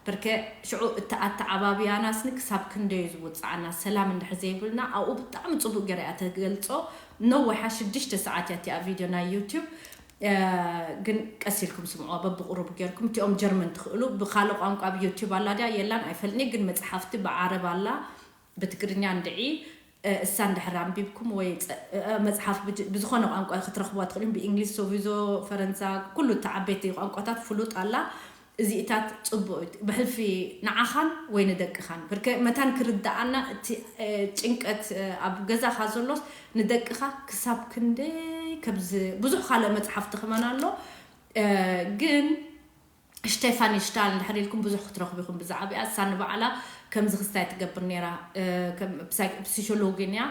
ብርኬ ሽዑ እቲ ኣተዓባብያናስኒ ክሳብ ክንደዩ ዝውፅዓና፣ ሰላም እንድሕር ዘይብልና ኣብኡ ብጣዕሚ ፅቡቅ ገይራ እያ ተገልፆ። ነዊሓ ሽዱሽተ ሰዓት እያ እቲኣ ቪድዮ ናይ ዩቲዩብ። ግን ቀስ ኢልኩም ስምዕዋ በብቁሩብ ጌርኩም። እቲኦም ጀርመን ትኽእሉ ብካልእ ቋንቋ ኣብ ዩቲዩብ ኣላ ድያ የላን ኣይፈልኒ፣ ግን መፅሓፍቲ ብዓረብ ኣላ ብትግርኛ እንድዒ። እሳ እንድሕር ኣንቢብኩም ወይ መፅሓፍ ብዝኾነ ቋንቋ ክትረኽቧ ትኽእሉ። ብእንግሊዝ፣ ሶቪዞ፣ ፈረንሳ፣ ኩሉ እቲ ዓበይቲ ቋንቋታት ፍሉጥ ኣላ። እዚኢታት ፅቡቅ እዩ ብሕልፊ ንዓኻን ወይ ንደቅኻን። ብርከ መታን ክርድኣና እቲ ጭንቀት ኣብ ገዛኻ ዘሎስ ንደቅኻ ክሳብ ክንደይ ከብዚ ብዙሕ ካልእ መፅሓፍቲ ክመን ኣሎ። ግን ሽቴፋኒ ሽታል እንድሕር ኢልኩም ብዙሕ ክትረኽቡ ኢኹም ብዛዕባ እያ። እሳ ንባዕላ ከምዚ ክስታይ ትገብር ነይራ። ፕሲሾሎጊን እያ።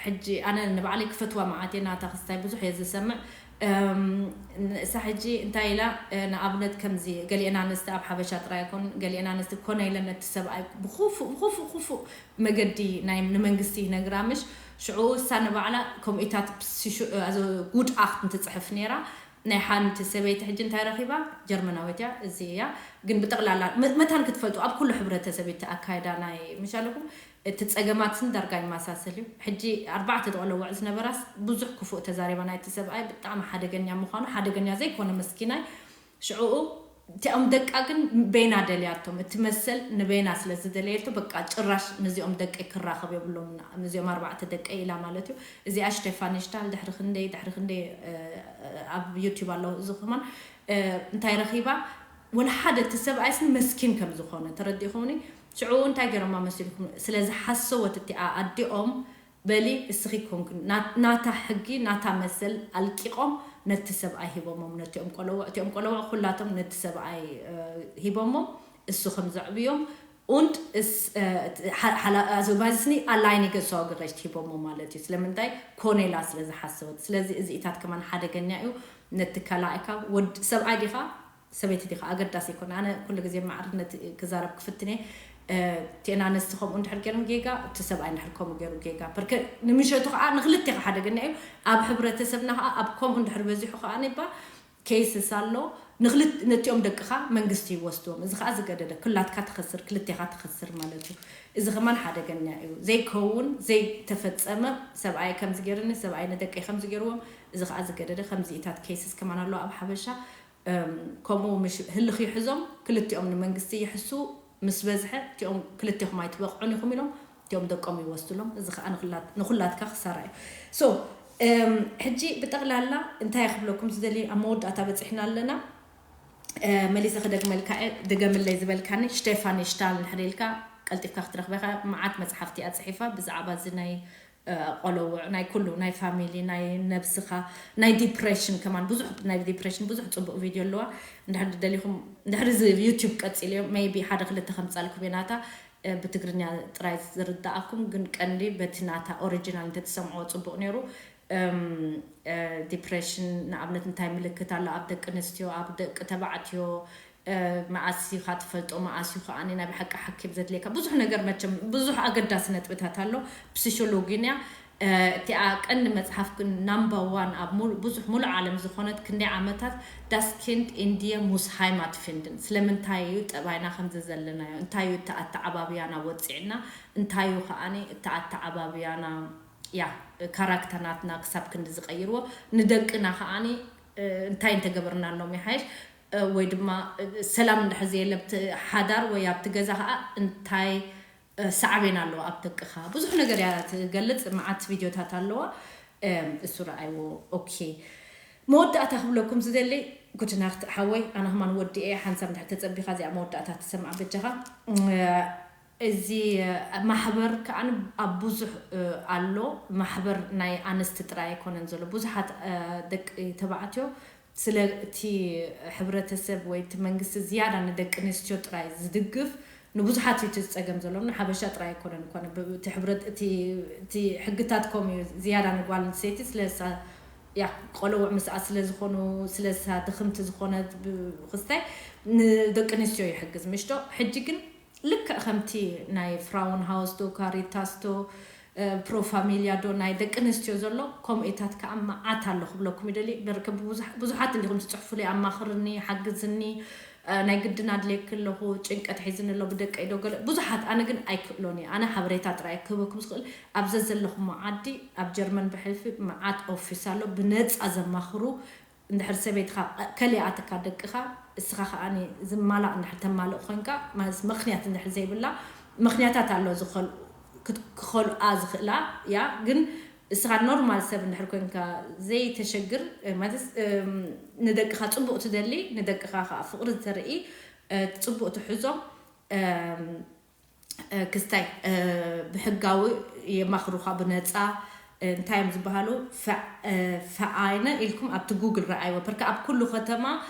ሕጂ ኣነ ንባዕለይ ክፈትዋ መዓት እየ ናታ ክስታይ ብዙሕ እየ ዝሰምዕ። ንእሳ ሕጂ እንታይ ኢላ? ንኣብነት ከምዚ ገሊአን ኣንስቲ ኣብ ሓበሻ ጥራይ ኣይኮን፣ ገሊአን ኣንስቲ ኮነ ኢለን ነቲ ሰብኣይ ብኹፉእ ብኹፉእ ክፉእ መገዲ ናይ ንመንግስቲ ይነግራ ምሽ። ሽዑ እሳ ንባዕላ ከምኡታት ጉድ ኣክት እንትፅሕፍ ነይራ። ናይ ሓንቲ ሰበይቲ ሕጂ እንታይ ረኺባ? ጀርመናዊት እያ፣ እዚ እያ። ግን ብጠቕላላ መታን ክትፈልጡ ኣብ ኩሉ ሕብረተሰብ እቲ ኣካይዳ ናይ ምሻለኩም እቲ ጸገማትን ዳርጋ ይመሳሰል እዩ። ሕጂ ኣርባዕተ ዝቆለወዕ ዝነበራስ ብዙሕ ክፉእ ተዛሪባ ናይቲ ሰብኣይ ብጣዕሚ ሓደገኛ ምዃኑ፣ ሓደገኛ ዘይኮነ መስኪናይ። ሽዕኡ እቲኦም ደቃ ግን በይና ደልያቶም፣ እቲ መሰል ንበይና ስለ ዝደለየቶ በቃ ጭራሽ ነዚኦም ደቀይ ክራኸብ የብሎም። ነዚኦም ኣርባዕተ ደቀይ ኢላ ማለት እዩ። እዚኣ ሽቴፋኒ ሽታል ድሕሪ ክንደይ ድሕሪ ክንደይ ኣብ ዩቲዩብ ኣለዉ። እዚ ከማን እንታይ ረኺባ? ወላ ሓደ እቲ ሰብኣይስ መስኪን ከም ዝኾነ ተረዲእኹምኒ። ሽዑ እንታይ ገይሮማ መሲልኩም? ስለ ዝሓሰወት እቲኣ ኣዲኦም በሊ እስኺ ኮንክን ናታ ሕጊ ናታ መሰል ኣልቂቖም ነቲ ሰብኣይ ሂቦሞም። ነቲኦም ቆለውዕ እቲኦም ቆለውዕ ኩላቶም ነቲ ሰብኣይ ሂቦሞም እሱ ከም ዘዕብዮም und also weil sie es nie alleine gesorgt ሂቦሞ ማለት እዩ። ስለምንታይ ኮኔላ ስለ ዝሓሰወት። ስለዚ እዚኢታት ከማን ሓደገኛ እዩ። ነቲ ከላኢካ ወድ ሰብኣይ ዲኻ ሰበይቲ ዲኻ ኣገዳሲ ይኮን። ኣነ ኩሉ ግዜ ማዕርነት ክዛረብ ክፍትነ ቴና ኣንስቲ ከምኡ እንድሕር ገይሮም ጌጋ እቲ ሰብኣይ እንድሕር ከምኡ ገይሩ ጌጋ ብርክ ንምሸቱ ከዓ ንክልቴኻ ሓደገኛ እዩ። ኣብ ሕብረተሰብና ከዓ ኣብ ከምኡ እንድሕር በዚሑ ከዓ ኔባ ኬስስ ኣሎ። ንክልት ነቲኦም ደቅኻ መንግስቲ ይወስድዎም። እዚ ከዓ ዝገደደ ክላትካ ትኸስር ክልቴኻ ትኸስር ማለት እዩ። እዚ ከማን ሓደገኛ እዩ። ዘይከውን ዘይተፈፀመ ሰብኣይ ከምዚ ገይርኒ ሰብኣይ ንደቀይ ከምዚ ገይርዎም። እዚ ከዓ ዝገደደ ከምዚኢታት ኬስስ ከማን ኣሎ ኣብ ሓበሻ። ከምኡ ምሽ ህልኽ ይሕዞም ክልቲኦም ንመንግስቲ ይሕሱ ምስ በዝሐ እቲኦም ክልቴኹም ኣይትበቕዑን ኢኹም ኢሎም እቲኦም ደቆም ይወስድሎም። እዚ ከዓ ንኩላትካ ክሳራ እዩ። ሶ ሕጂ ብጠቕላላ እንታይ ክብለኩም ዝደሊ ኣብ መወዳእታ በፂሕና ኣለና። መሊሰ ክደግመልካ ድገምለይ ዝበልካኒ ሽቴፋኒ ሽታል ንሕደ ኢልካ ቀልጢፍካ ክትረኽበካ መዓት መፅሓፍቲ እያ ፅሒፋ ብዛዕባ እዚ ናይ ቆለውዕ ናይ ኩሉ ናይ ፋሚሊ ናይ ነብስኻ ናይ ዲፕሬሽን ከማን ብዙሕ ናይ ዲፕሬሽን ብዙሕ ፅቡቅ ቪድዮ ኣለዋ። እንድሕር ደሊኹም እንድሕር እዚ ዩቲዩብ ቀፂልዮ ሜይቢ ሓደ ክልተ ከምፃልኩም እየ ናታ ብትግርኛ ጥራይ ዝርዳኣኩም ግን ቀንዲ በቲ ናታ ኦሪጂናል እንተትሰምዕዎ ፅቡቅ ነይሩ። ዲፕሬሽን ንኣብነት እንታይ ምልክት ኣሎ ኣብ ደቂ ኣንስትዮ፣ ኣብ ደቂ ተባዕትዮ፣ መኣስ ኢኻ ትፈልጦ፣ መኣስ እዩ ከኣ ናይ ብሓቂ ሓኪም ዘድልየካ፣ ብዙሕ ነገር። መቸም ብዙሕ ኣገዳሲ ነጥብታት ኣሎ። ፕሲሾሎጊንያ እቲኣ ቀንዲ መጽሓፍ ግን ናምበር ዋን ኣብ ብዙሕ ሙሉእ ዓለም ዝኾነት ክንደይ ዓመታት፣ ዳስኪንድ ኢንድየ ሙስ ሃይማት ፊንድን፣ ስለምንታይ እዩ ጠባይና ከምዚ ዘለናዮ፣ እንታይ እዩ እቲ ኣተዓባብያና ወፂዕና፣ እንታይ እዩ ከኣ እቲ ኣተዓባብያና፣ ያ ካራክተርናትና ክሳብ ክንዲ ዝቀይርዎ፣ ንደቅና ከኣ እንታይ እንተገበርናሎም ይሓይሽ፣ ወይ ድማ ሰላም እንድሕር ዘየለ ኣብቲ ሓዳር ወይ ኣብቲ ገዛ ከኣ እንታይ ሳዕቤን ኣለዎ ኣብ ደቅኻ። ብዙሕ ነገር እያ ትገልጽ፣ መዓት ቪድዮታት ኣለዋ። እሱ ረኣይዎ። ኦኬ፣ መወዳእታ ክብለኩም ዝደሊ፣ ጉድናክት ሓወይ፣ ኣነ ከማን ወዲ እየ። ሓንሳብ እንድሕር ተጸቢኻ እዚኣ መወዳእታ ትሰምዓ በጃኻ። እዚ ማሕበር ከኣ ኣብ ብዙሕ ኣሎ። ማሕበር ናይ ኣንስቲ ጥራይ ኣይኮነን ዘሎ፣ ብዙሓት ደቂ ተባዕትዮ ስለ እቲ ሕብረተሰብ ወይ እቲ መንግስቲ ዝያዳ ንደቂ ኣንስትዮ ጥራይ ዝድግፍ፣ ንብዙሓት እዩ እቲ ዝጸገም ዘሎ። ንሓበሻ ጥራይ ኣይኮነን እኳ፣ እቲ ሕብረት፣ እቲ፣ እቲ ሕግታት ከምኡ እዩ። ዝያዳ ንጓል ኣንስተይቲ ስለሳ፣ ያ፣ ቆልዑ ምስኣ ስለ ዝኾኑ፣ ስለሳ ድኽምቲ ዝኾነት ክስታይ ንደቂ ኣንስትዮ ይሕግዝ ምሽቶ። ሕጂ ግን ልክዕ ከምቲ ናይ ፍራውን ሃውስ ዶ፣ ካሪታስ ዶ፣ ፕሮፋሚልያ ዶ ናይ ደቂ ኣንስትዮ ዘሎ፣ ከምኡታት ከኣ መዓት ኣሎ ክብለኩም ይደሊ። በርከ ብዙሓት እንዲኹም ትጽሕፉለይ፣ ኣማኽርኒ፣ ሓግዝኒ፣ ናይ ግድን ኣድልየኪ ኣለኹ፣ ጭንቀት ሒዝኒ ኣሎ ብደቀይ ዶ ገለ፣ ብዙሓት። ኣነ ግን ኣይክእሎን እየ። ኣነ ሓበሬታ ጥራይ ክህበኩም ዝኽእል፣ ኣብ ዘዘለኹሞ ዓዲ፣ ኣብ ጀርመን ብሕልፊ መዓት ኦፊስ ኣሎ፣ ብነጻ ዘማኽሩ። እንድሕር ሰበይትኻ ከሊኣትካ ደቅኻ፣ እስኻ ከኣ ዝማላእ እንድሕር ተማልእ ኮንካ፣ ማለት ምኽንያት እንድሕር ዘይብላ፣ ምኽንያታት ኣሎ ዝኸል-፣ ክት-፣ ክኸልኣ ዝኽእላ፣ ያ፣ ግን እስኻ ኖርማል ሰብ እንድሕር ኮንካ ዘይተሸግር፣ ማለት ንደቅኻ ጽቡቕ ትደሊ፣ ንደቅኻ ከኣ ፍቕሪ ተርኢ፣ ጽቡቕ ትሕዞም፣ ክስታይ ብሕጋዊ የማኽሩኻ ብነጻ። እንታይ እዮም ዝበሃሉ? ፈ-፣ ፈኣይነ ኢልኩም ኣብቲ ጉግል ረኣይዎ። በርካ ኣብ ኩሉ ከተማ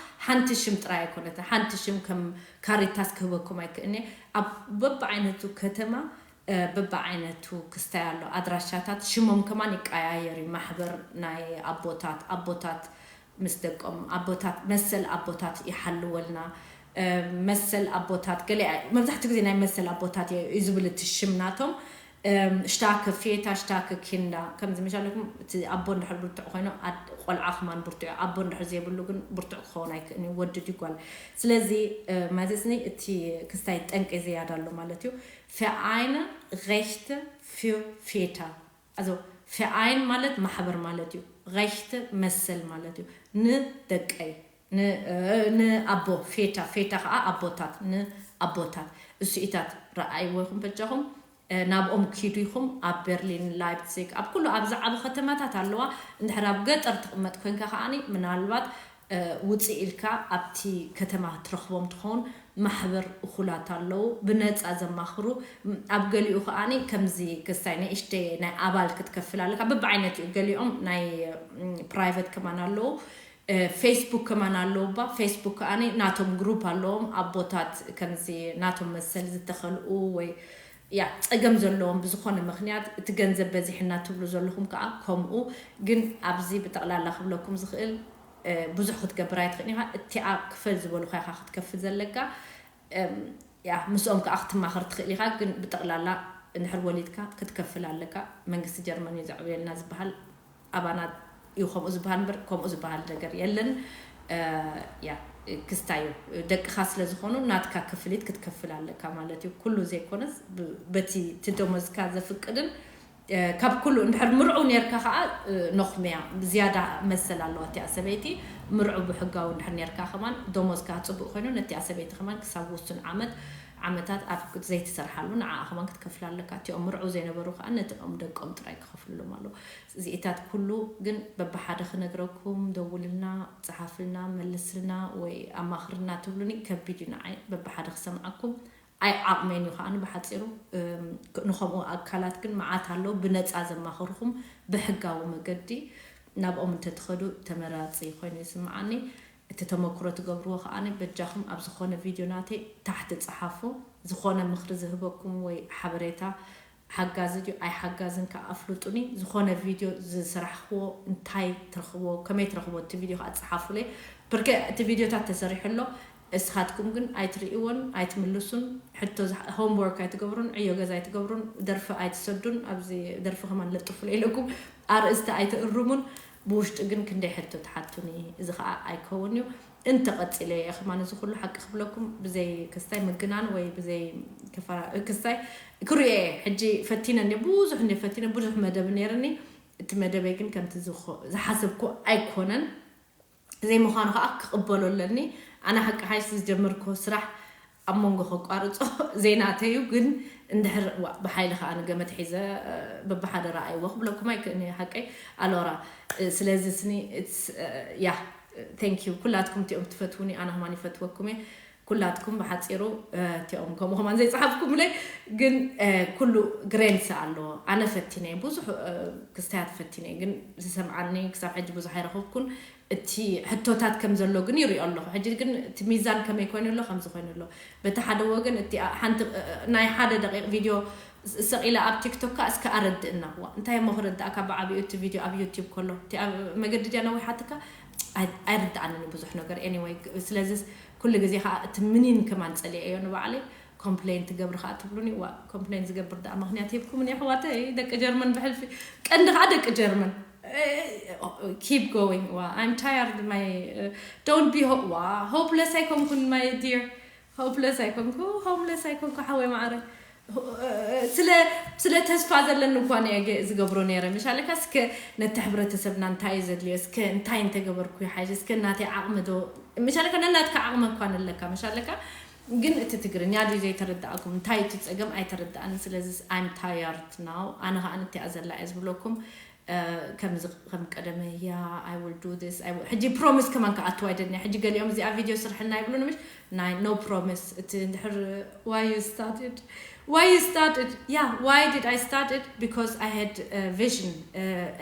ሓንቲ ሽም ጥራይ ኣይኮነትን። ሓንቲ ሽም ከም ካሪታስ ክህበኩም ኣይክእልኒ። ኣብ በብዓይነቱ ከተማ በብዓይነቱ ክስታይ ኣሎ። ኣድራሻታት ሽሞም ከማን ይቀያየር እዩ። ማሕበር ናይ ኣቦታት፣ ኣቦታት ምስ ደቆም፣ ኣቦታት፣ መሰል ኣቦታት ይሓልወልና። መሰል ኣቦታት ገለ፣ መብዛሕትኡ ግዜ ናይ መሰል ኣቦታት እዩ ዝብል እቲ ሽም ናቶም። ሽታከ ፌታ፣ ሽታከ ኪንዳ፣ ከምዚ መሻለኩም፣ እቲ ኣቦ እንድሕር ብርቱዕ ኮይኑ፣ ኣድ-፣ ቆልዓ ከማን ብርቱዕ እዩ። ኣቦ እንድሕር ዘይብሉ ግን ብርቱዕ ክኸውን ኣይክእልን እዩ፣ ወዲ ድዩ ጓል። ስለዚ ማለትኒ እቲ ክስታይ ጠንቂ ዝያዳ ኣሎ ማለት እዩ። ፈኣይነ ሬክተ ፊር ፌታ። ኣዞ፣ ፈኣይን ማለት ማሕበር ማለት እዩ። ሬክተ መሰል ማለት እዩ። ንደቀይ፣ ን-፣ ንኣቦ፣ ፌታ፣ ፌታ ከኣ ኣቦታት፣ ንኣቦታት። እሱኢታት ረኣይዎ ይኹም በጃኹም፣ ናብኦም ኪዱ ይኹም። ኣብ በርሊን፣ ላይፕዚግ፣ ኣብ ኩሉ ኣብ ዝዓቡ ከተማታት ኣለዋ። እንድሕር ኣብ ገጠር ትቕመጥ ኮንካ ከኣኒ ምናልባት ውፅእ ኢልካ ኣብቲ ከተማ ትረኽቦም ትኸውን። ማሕበር እኹላት ኣለዉ፣ ብነፃ ዘማኽሩ። ኣብ ገሊኡ ከኣኒ ከምዚ ክስታይ ንእሽተይ ናይ ኣባል ክትከፍል ኣለካ። በብዓይነት እዩ። ገሊኦም ናይ ፕራይቨት ከማን ኣለዉ። ፌስቡክ ከማን ኣለዉ። ባ ፌስቡክ ከኣኒ ናቶም ግሩፕ ኣለዎም። ኣቦታት ከምዚ ናቶም መሰል ዝተኸልኡ ወይ ያ ፀገም ዘለዎም ብዝኾነ ምኽንያት እቲ ገንዘብ በዚሕና ትብሉ ዘለኹም ከዓ ከምኡ። ግን ኣብዚ ብጠቕላላ ክብለኩም ዝኽእል ብዙሕ ክትገብር ኣይትኽእልን ኢኻ። እቲኣ ክፈል ዝበሉኻ ኢኻ ክትከፍል ዘለካ። ያ ምስኦም ከዓ ክትማኸር ትኽእል ኢኻ። ግን ብጠቕላላ እንድሕር ወሊድካ ክትከፍል ኣለካ። መንግስቲ ጀርመን እዩ ዘዕብየልና ዝበሃል ኣባና እዩ ከምኡ ዝበሃል እምበር ከምኡ ዝበሃል ነገር የለን። ያ ክስታይ እዩ። ደቅኻ ስለ ዝኾኑ ናትካ ክፍሊት ክትከፍል ኣለካ ማለት እዩ። ኩሉ ዘይኮነስ በቲ እቲ ደሞዝካ ዘፍቅድን ካብ ኩሉ እንድሕር ምርዑ ኔርካ ከዓ ኖኽመያ ዝያዳ መሰል ኣለዋ እቲኣ ሰበይቲ። ምርዑ ብሕጋዊ እንድሕር ኔርካ ከማን ደሞዝካ ፅቡቅ ኮይኑ ነቲኣ ሰበይቲ ከማን ክሳብ ውሱን ዓመት ዓመታት ኣብ ዘይትሰርሓሉ ንዓኣ ከማን ክትከፍል ኣለካ። እቲኦም ምርዑ ዘይነበሩ ከዓ ነቲኦም ደቆም ጥራይ ክኸፍልሎም ኣለዉ። እዚኢታት ኩሉ ግን በብሓደ ክነግረኩም፣ ደውልልና፣ ጸሓፍልና፣ መልስልና ወይ ኣማኽርና ትብሉኒ ከቢድ እዩ ንዓይ። በብሓደ ክሰምዓኩም ኣይ ዓቕመይን እዩ። ከኣ ብሓጺሩ ንኸምኡ ኣካላት ግን መዓት ኣለዉ፣ ብነጻ ዘማኽርኹም ብሕጋዊ መገዲ ናብኦም እንተትኸዱ ተመራጺ ኮይኑ ይስምዓኒ። እቲ ተመክሮ ትገብርዎ ከኣ በጃኹም ኣብ ዝኾነ ቪድዮ ናተይ ታሕቲ ጸሓፉ። ዝኾነ ምኽሪ ዝህበኩም ወይ ሓበሬታ ሓጋዚ ድዩ ኣይሓጋዝን ከዓ ኣፍልጡኒ። ዝኾነ ቪድዮ ዝስራሕክዎ እንታይ ትረኽብዎ፣ ከመይ ትረኽብዎ እቲ ቪድዮ ከዓ ጸሓፉለይ። ብርኬ እቲ ቪድዮታት ተሰሪሑ ኣሎ። እስኻትኩም ግን ኣይትርእይዎን ኣይትምልሱን። ሕቶ ሆምወርክ ኣይትገብሩን፣ ዕዮ ገዛ ኣይትገብሩን፣ ደርፊ ኣይትሰዱን። ኣብዚ ደርፊ ከማን ለጥፉለይ ኢለኩም ኣርእስቲ ኣይትእርሙን። ብውሽጢ ግን ክንደይ ሕቶ ትሓቱኒ። እዚ ከዓ ኣይከውን እዩ። እንተቐጺለ እየ ከማን እዚ ኩሉ ሓቂ ክብለኩም ብዘይ ክስታይ ምግናን ወይ ብዘይ ክፋ- ክስታይ ክርእዮ እየ። ሕጂ ፈቲነ እኔ ብዙሕ እኔ ፈቲነ ብዙሕ መደብ ነይርኒ። እቲ መደበይ ግን ከምቲ ዝኮ- ዝሓሰብኩ ኣይኮነን። ዘይምዃኑ ከዓ ክቕበሎ ኣለኒ። ኣነ ሓቂ ሓይሽ ዝጀመርኮ ስራሕ ኣብ መንጎ ከቋርጾ ዘይናተዩ ግን እንድሕር ዋ- ብሓይሊ ከዓ ንገመት ሒዘ በብሓደ ረኣይዎ ክብለኩም ኣይክእን እየ ሓቀይ ኣሎራ። ስለዚ ስኒ ያ thank you ኩላትኩም እቲኦም ትፈትውኒ ኣነ ከማን ይፈትወኩም እየ። ኩላትኩም ብሓፂሩ እቲኦም ከምኡ ከማን ዘይፀሓፍኩምለይ ግን ኩሉ ግሬንስ ኣለዎ። ኣነ ፈቲነ ብዙሕ ክስታያት ፈቲነ ግን ዝሰምዓኒ ክሳብ ሕጂ ብዙሕ ኣይረኸብኩን። እቲ ሕቶታት ከም ዘሎ ግን ይሪኦ ኣለኹ። ሕጂ ግን እቲ ሚዛን ከመይ ኮይኑ ኣሎ ከምዚ ኮይኑ ኣሎ። በቲ ሓደ ወገን እቲ ሓንቲ ናይ ሓደ ደቂቕ ቪድዮ ሰቂለ ኣብ ቲክቶክ ከዓ እስከ ኣረድእና ዋ እንታይ እሞ ክረድእካ ብዓብኡ እቲ ቪድዮ ኣብ ዩቲብ ከሎ እቲ ኣብ መገዲ ድያ ነዊሓትካ ኣይርድኣንን ብዙሕ ነገር anyway። ስለዚ ኩሉ ግዜ ከዓ እቲ ምኒን ከማን ፀሊአ እዮ ንባዕለይ ኮምፕሌን ትገብሪ ከዓ ትብሉኒ ዋ ኮምፕሌን ዝገብር ደኣ ምክንያት ሂብኩምኒ ኣሕዋተይ ደቂ ጀርመን ብሕልፊ ቀንዲ ከዓ ደቂ ጀርመን keep going ዋ I'm tired my don't be ዋ hopeless ኣይኮንኩን my dear hopeless ኣይኮንኩ homeless ኣይኮንኩ ሓወይ ማዕረ ስለ ስለ ተስፋ ዘለኒ እኳ ነየ ዝገብሮ ነይረ ምሻለካ እስከ ነቲ ሕብረተሰብና እንታይ እዩ ዘድልዮ እስከ እንታይ እንተገበርኩ ይሓይሽ እስከ እናተይ ዓቕሚ ዶ ምሻለካ ነናትካ ዓቕሚ እኳ ኣለካ ምሻለካ ግን እቲ ትግርኛ ድዩ ዘይተረዳእኩም እንታይ እቲ ፀገም ኣይተረዳእኒ ስለዚ I'm tired now ኣነ ከዓ ንቲኣ ዘላ እየ ዝብለኩም ከምዚ ከም ቀደመ ያ I will do this ሕጂ ፕሮሚስ ከማን ክኣትው ኣይደልኒ ሕጂ ገሊኦም እዚኣ ቪድዮ ስርሕልና ይብሉኒ ምሽ ናይ no promise እቲ እንድሕር why you started why you started yeah why did I started because I had a vision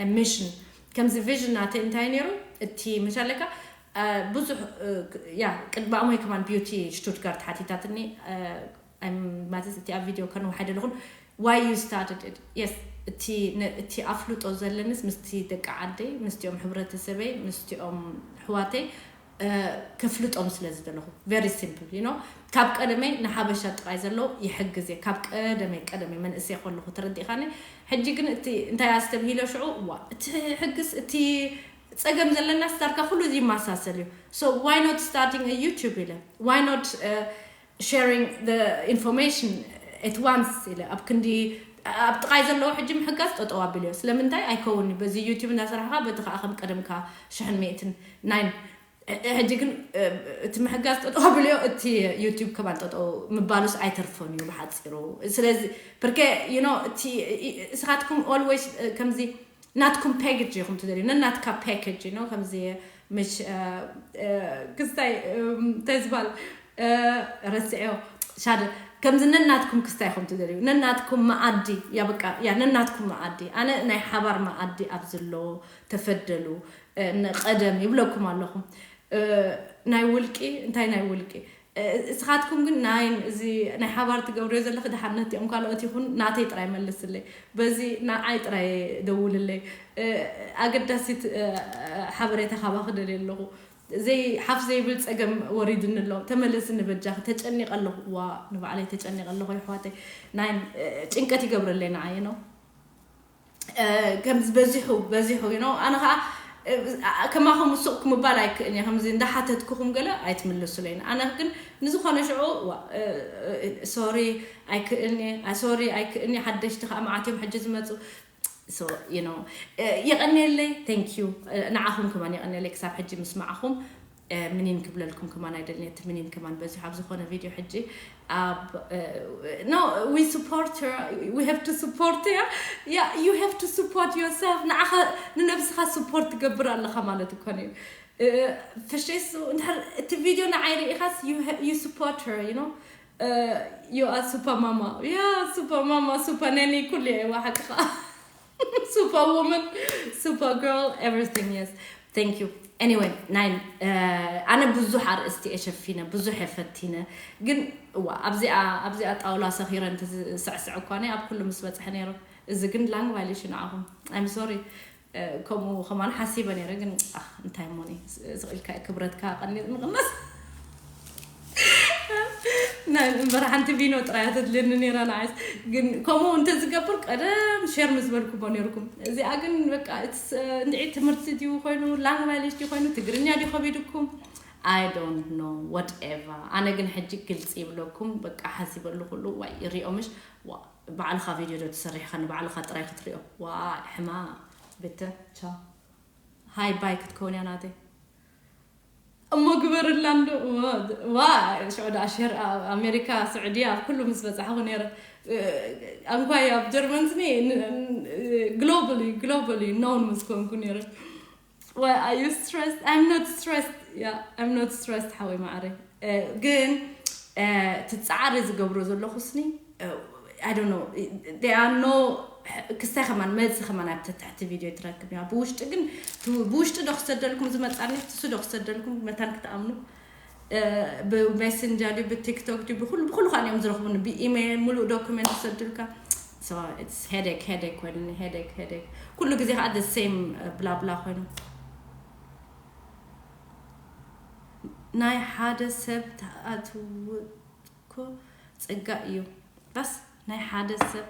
a mission ከምዚ ቪዥን ናተይ እንታይ ነይሩ እቲ ምሻለካ ብዙሕ ያ ቅድሚ ኣሞይ ከማን ቢዩቲ ሽቱትጋርት ሓቲታትኒ ማለት እቲ ኣብ ቪድዮ ከንውሓይ ደለኹን why you started it yes እቲ እቲ ኣፍልጦ ዘለንስ ምስቲ ደቂ ዓደይ ምስቲኦም ሕብረተሰበይ ምስቲኦም ኣሕዋተይ ከፍልጦም ስለ ዝደለኹ very simple you know ካብ ቀደመይ ንሓበሻ ጥራይ ዘለዉ ይሕግዝ እየ ካብ ቀደመይ ቀደመይ መንእሰይ ከለኹ ተረዲእካኒ ሕጂ ግን እቲ እንታይ ኣስተብሂሎ ሽዑ ዋ እቲ ሕግስ እቲ ፀገም ዘለና ስታርካ ኩሉ እዚ ይመሳሰል እዩ so why not starting a YouTube ኢለ why not sharing the information at once ኢለ ኣብ ክንዲ ኣብ ጥቃይ ዘለዎ ሕጂ ምሕጋዝ ጠጠው ኣቢልዮ ስለምንታይ ኣይከውን በዚ ዩቲብ እናሰራሕካ በቲ ከዓ ከም ቀደምካ ሽሕን ሚእትን ናይን ሕጂ ግን እቲ ምሕጋዝ ጠጠው ኣቢልዮ እቲ ዩቲብ ከማን ጠጠው ምባሉስ ኣይተርፎን እዩ ብሓፂሩ ስለዚ ብርከ you know እቲ እስኻትኩም always ከምዚ ናትኩም ፓኬጅ ኢኹም ትደልዩ ነናትካ ፓኬጅ ነው ከምዚ ምሽ ክስታይ እንታይ ዝበሃል ረስዐዮ ሻደ ከምዚ ነናትኩም ክስታይ ኢኹም ትደልዩ ነናትኩም መኣዲ ያ በቃ ያ ነናትኩም መኣዲ ኣነ ናይ ሓባር መኣዲ ኣብ ዘሎ ተፈደሉ ንቀደም ይብለኩም ኣለኹም ናይ ውልቂ እንታይ ናይ ውልቂ እስኻትኩም ግን ናይ እዚ ናይ ሓባር ትገብርዮ ዘለኺ ደሓነት እዮም ካልኦት ይኹን ናተይ ጥራይ መልስለይ በዚ ንዓይ ጥራይ ደውልለይ ኣገዳሲት ሓበሬታ ካባኺ ደልየ ኣለኹ ዘይ ሓፍ ዘይብል ፀገም ወሪድኒ ኣሎ ተመለስኒ በጃኺ ተጨኒቀ ኣለኹ ዋ ንባዕለይ ተጨኒቀ ኣለኹ ይሕዋተይ ናይ ጭንቀት ይገብረለይ ንዓየ ነው ከምዚ በዚሑ በዚሑ you know ኣነ ከዓ ከማኹም ሱቕ ክምባል ኣይክእን እየ ከምዚ እንዳሓተትኩኹም ገለ ኣይትምልሱለይን ኣነ ግን ንዝኾነ ሽዑ sorry ኣይክእን እየ sorry ኣይክእን እየ ሓደሽቲ ከዓ መዓት እዮም ሕጂ ዝመፁ you know የቐንየለይ thank you ንዓኹም ከማን የቐንየለይ ክሳብ ሕጂ ምስማዕኹም ምኒን ክብለልኩም ከማን ኣይደልን እቲ ምኒን ከማን በዚሑ ኣብ ዝኾነ ቪድዮ ሕጂ ኣብ no we support her we have to support her yeah you have to support yourself ንዓኻ ንነብስኻ support ትገብር ኣለኻ ማለት እኮ እዩ ፍሽሱ እንድሕር እቲ ቪድዮ ንዓይ ርኢኻስ you support her you know you are super mama yeah super mama super nanny ኩሉ እየ ሓቅኻ super woman super girl everything yes Thank you. Anyway, ናይ ኣነ ብዙሕ ኣርእስቲ እየ ሸፊነ፣ ብዙሕ እየ ፈቲነ። ግን እዋ ኣብዚኣ ኣብዚኣ ጣውላ ሰኺረ እንተ ዝስዕስዕ እኳ ናይ ኣብ ኩሉ ምስ በጽሐ ነይሩ። እዚ ግን ላንግ ቫይሌሽን ንዓኹም። I'm sorry። ከምኡ ከማን ሓሲበ ነይረ፣ ግን ኣኽ እንታይ ሞኒ ስቕ ኢልካ ክብረትካ ቀኒ ምቕነስ። ናይ እምበር ሓንቲ ቪኖ ጥራይ ተድልየኒ ነይራ ንዓይስ። ግን ከምኡ እንተዝገብር ቀደም ሼር ምስ በልኩሞ ነይርኩም። እዚኣ ግን በቃ እንድዒ ትምህርቲ ድዩ ኮይኑ፣ ላንግ ቫይሌሽ ድዩ ኮይኑ፣ ትግርኛ ድዩ ከቢድኩም? I don't know, whatever። ኣነ ግን ሕጂ ግልፂ ይብለኩም፣ በቃ ሓሲበሉ ኩሉ ዋይ ይሪኦ ምሽ። ዋ፣ ባዕልኻ ቪድዮ ዶ ትሰርሕ ኢኻ ንባዕልኻ ጥራይ ክትሪኦ? ዋ፣ ሕማ ቤተ ቻ ሃይ ባይ ክትከውን እያ ናተይ። እሞ ግበርላ እንዶ። ዋ፣ ዋ፣ ሽዑ ደኣ ሸር ኣብ ኣሜሪካ፣ ስዑድያ፣ ኣብ ኩሉ ምስ በጻሕኹ ነይረ። ኣንኳይ ኣብ ጀርመን ስኒ ግሎባሊ ግሎባሊ ኖውን ምስ ኮንኩ ነይረ። Why are you stressed? I'm not stressed. Yeah, I'm not stressed, ሓወይ ማዕረ። ግን ትጻዓሪ ዝገብሮ ዘለኹ ስኒ I don't know, they are no ክስታይ ከማን መልሲ ከማን ኣብ ተታሕቲ ቪድዮ ትረክብ እያ። ብውሽጢ ግን ብውሽጢ ዶ ክሰደልኩም ዝመጻኒ ትሱ ዶ ክሰደልኩም መታን ክትኣምኑ ብሜሴንጀር ድዩ ብቲክቶክ ድዩ ብኩሉ ብኩሉ ከዓ እዮም ዝረኽቡኒ። ብኢሜይል ሙሉእ ዶኩመንት ይሰዱልካ። So it's headache, headache ኮይኑኒ፣ headache, headache። ኩሉ ግዜ ከዓ the same ብላ ብላ ኮይኑ። ናይ ሓደ ሰብ ተኣትውኮ ጸጋ እዩ። በስ ናይ ሓደ ሰብ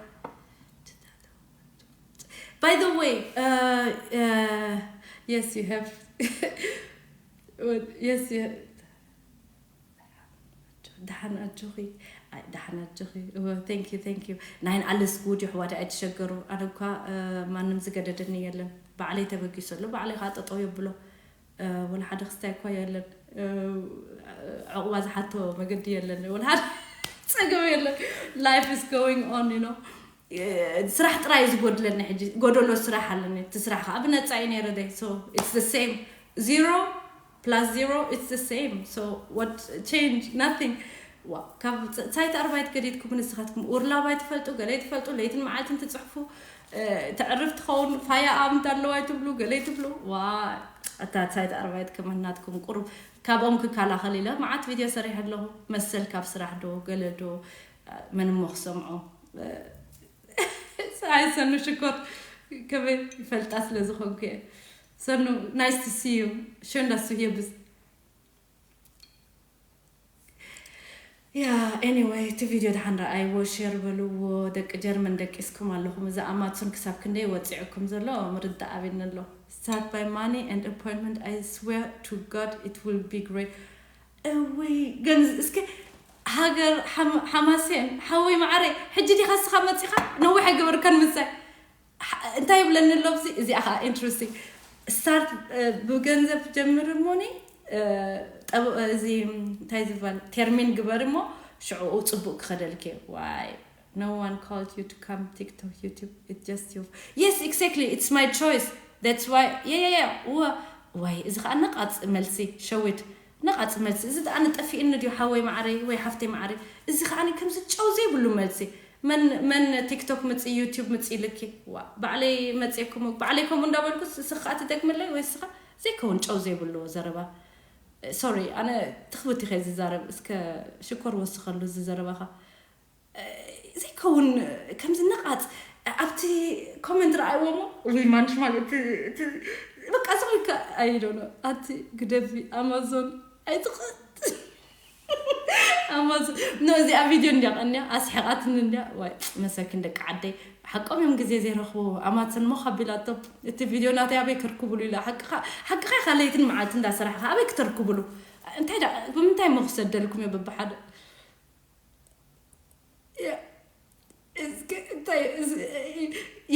By the way, uh, uh, yes, you have. Yes, you have. ደሓን ኣጆኺ። ኣይ፣ ደሓን ኣጆኺ። እወ፣ thank you, thank you። ናይ ንዓለስ ጉድ ይሕዋት ኣይትሸገሩ። ኣነ እኳ ማንም ዝገደደኒ የለን። ባዕለይ ተበጊሶ ኣሎ፣ ባዕለይ ከዓ ጠጠው የብሎ። ወላ ሓደ ክስታይ እኳ የለን። ዕቑባ ዝሓቶ መገዲ የለን። ወላ ሓደ ጸገም የለን። Life is going on, you know። ስራሕ ጥራይ ዝጎድለኒ ሕጂ፣ ጎደሎ ስራሕ ኣለኒ። እቲ ስራሕ ከዓ ብነጻ እዩ ነይረ ደይ። So it's the same. Zero plus zero, it's the same. So what change? Nothing. ዋ፣ ካብ ሳይት ኣርባይት ገዲድኩም ንስኻትኩም ኡርላብ ኣይትፈልጡ፣ ገለ ኣይትፈልጡ፣ ለይትን መዓልትን ትጽሕፉ። ተዕርፍ ትኸውን ፋያ ኣምት ኣለዋ ኣይትብሉ፣ ገለ ኣይትብሉ። ዋ፣ ኣታ ሳይት ኣርባይት ከመናትኩም ቁሩብ ካብኦም ክከላኸል ኢለ መዓት ቪድዮ ሰሪሐ ኣለኹ። መሰል ካብ ስራሕ ዶ ገለ ዶ መን እሞ ክሰምዖ። ኣይሰኑ ሽኮር ከመይ ይፈልጣ ስለ ዝኾንኩ እየ። ሰኑ nice to see you. Schön, dass du hier bist. ያ anyway እቲ ቪድዮ ደሓን ረኣይዎ፣ ሼር በልዎ። ደቂ ጀርመን ደቂስኩም ኣለኹም። እዚ ኣማዞን ክሳብ ክንደይ ወፂዕኩም ዘሎ ምርዳእ ኣበኒ ኣሎ። Start by money and appointment, I swear to God it will be great. እውይ ገንዝ እስከ ሃገር ሓማሴን ሓወይ ማዓረይ ሕጂ ዲኻ እስኻ መፂኻ ነዊሕ ኣይገበርካን ምሳይ እንታይ ይብለኒ ኣሎ እዚ እዚኣ ከዓ interesting start ብገንዘብ ጀምር እሞኒ እዚ እንታይ ዝበል ቴርሚን ግበር እሞ ሽዑ ፅቡቅ ክኸደልኪ ዋይ No one called you to come TikTok, YouTube. It's just you. Yes, exactly. It's my choice. That's why. Yeah, yeah, yeah. Why? እዚ ከዓ ነቃጽ መልሲ ሸዊት ነቃጽ መልሲ እዚ ደኣ ንጠፊእኒ ድዩ ሓወይ ማዕረይ ወይ ሓፍተይ ማዕረይ እዚ ከዓ ከምዚ ጨው ዘይብሉ መልሲ መን መን ቲክቶክ ምጽ ዩቲዩብ ምጽ ልኪ ዋ ባዕለይ መጽየኩም ባዕለይ ከምኡ እንዳበልኩ ስኻ ትደግምለይ ወይ ስኻ ዘይከውን ጨው ዘይብሉ ዘረባ ሶሪ ኣነ ትኽብት ኢኸ ዝዛረብ እስከ ሽኮር ወስኸሉ እዚ ዘረባኻ ዘይከውን ከምዚ ነቓጽ ኣብቲ ኮመንት ረኣይዎ ሞ ወይ ማንሽ ማለት በቃ ዝኽልከ ኣይዶኖ ኣቲ ግደፊ ኣማዞን ኣይትቕ ኣማዞን ኖ እዚኣ ቪድዮ እንዲያ ቀንያ ኣስሕቓትኒ እንዲያ ዋይ መሰኪን ደቂ ዓደይ ሓቆም እዮም ግዜ ዘይረኽቡ ኣማዞን ሞ ካቢላቶም እቲ ቪድዮ ናተይ ኣበይ ከርክብሉ ኢላ ሓቅኻ ሓቅኻ ኢኻ ለይትን መዓልቲ እንዳሰራሕኻ ኣበይ ክተርክብሉ እንታይ ዳ ብምንታይ ሞ ክሰደልኩም እዮ በብሓደ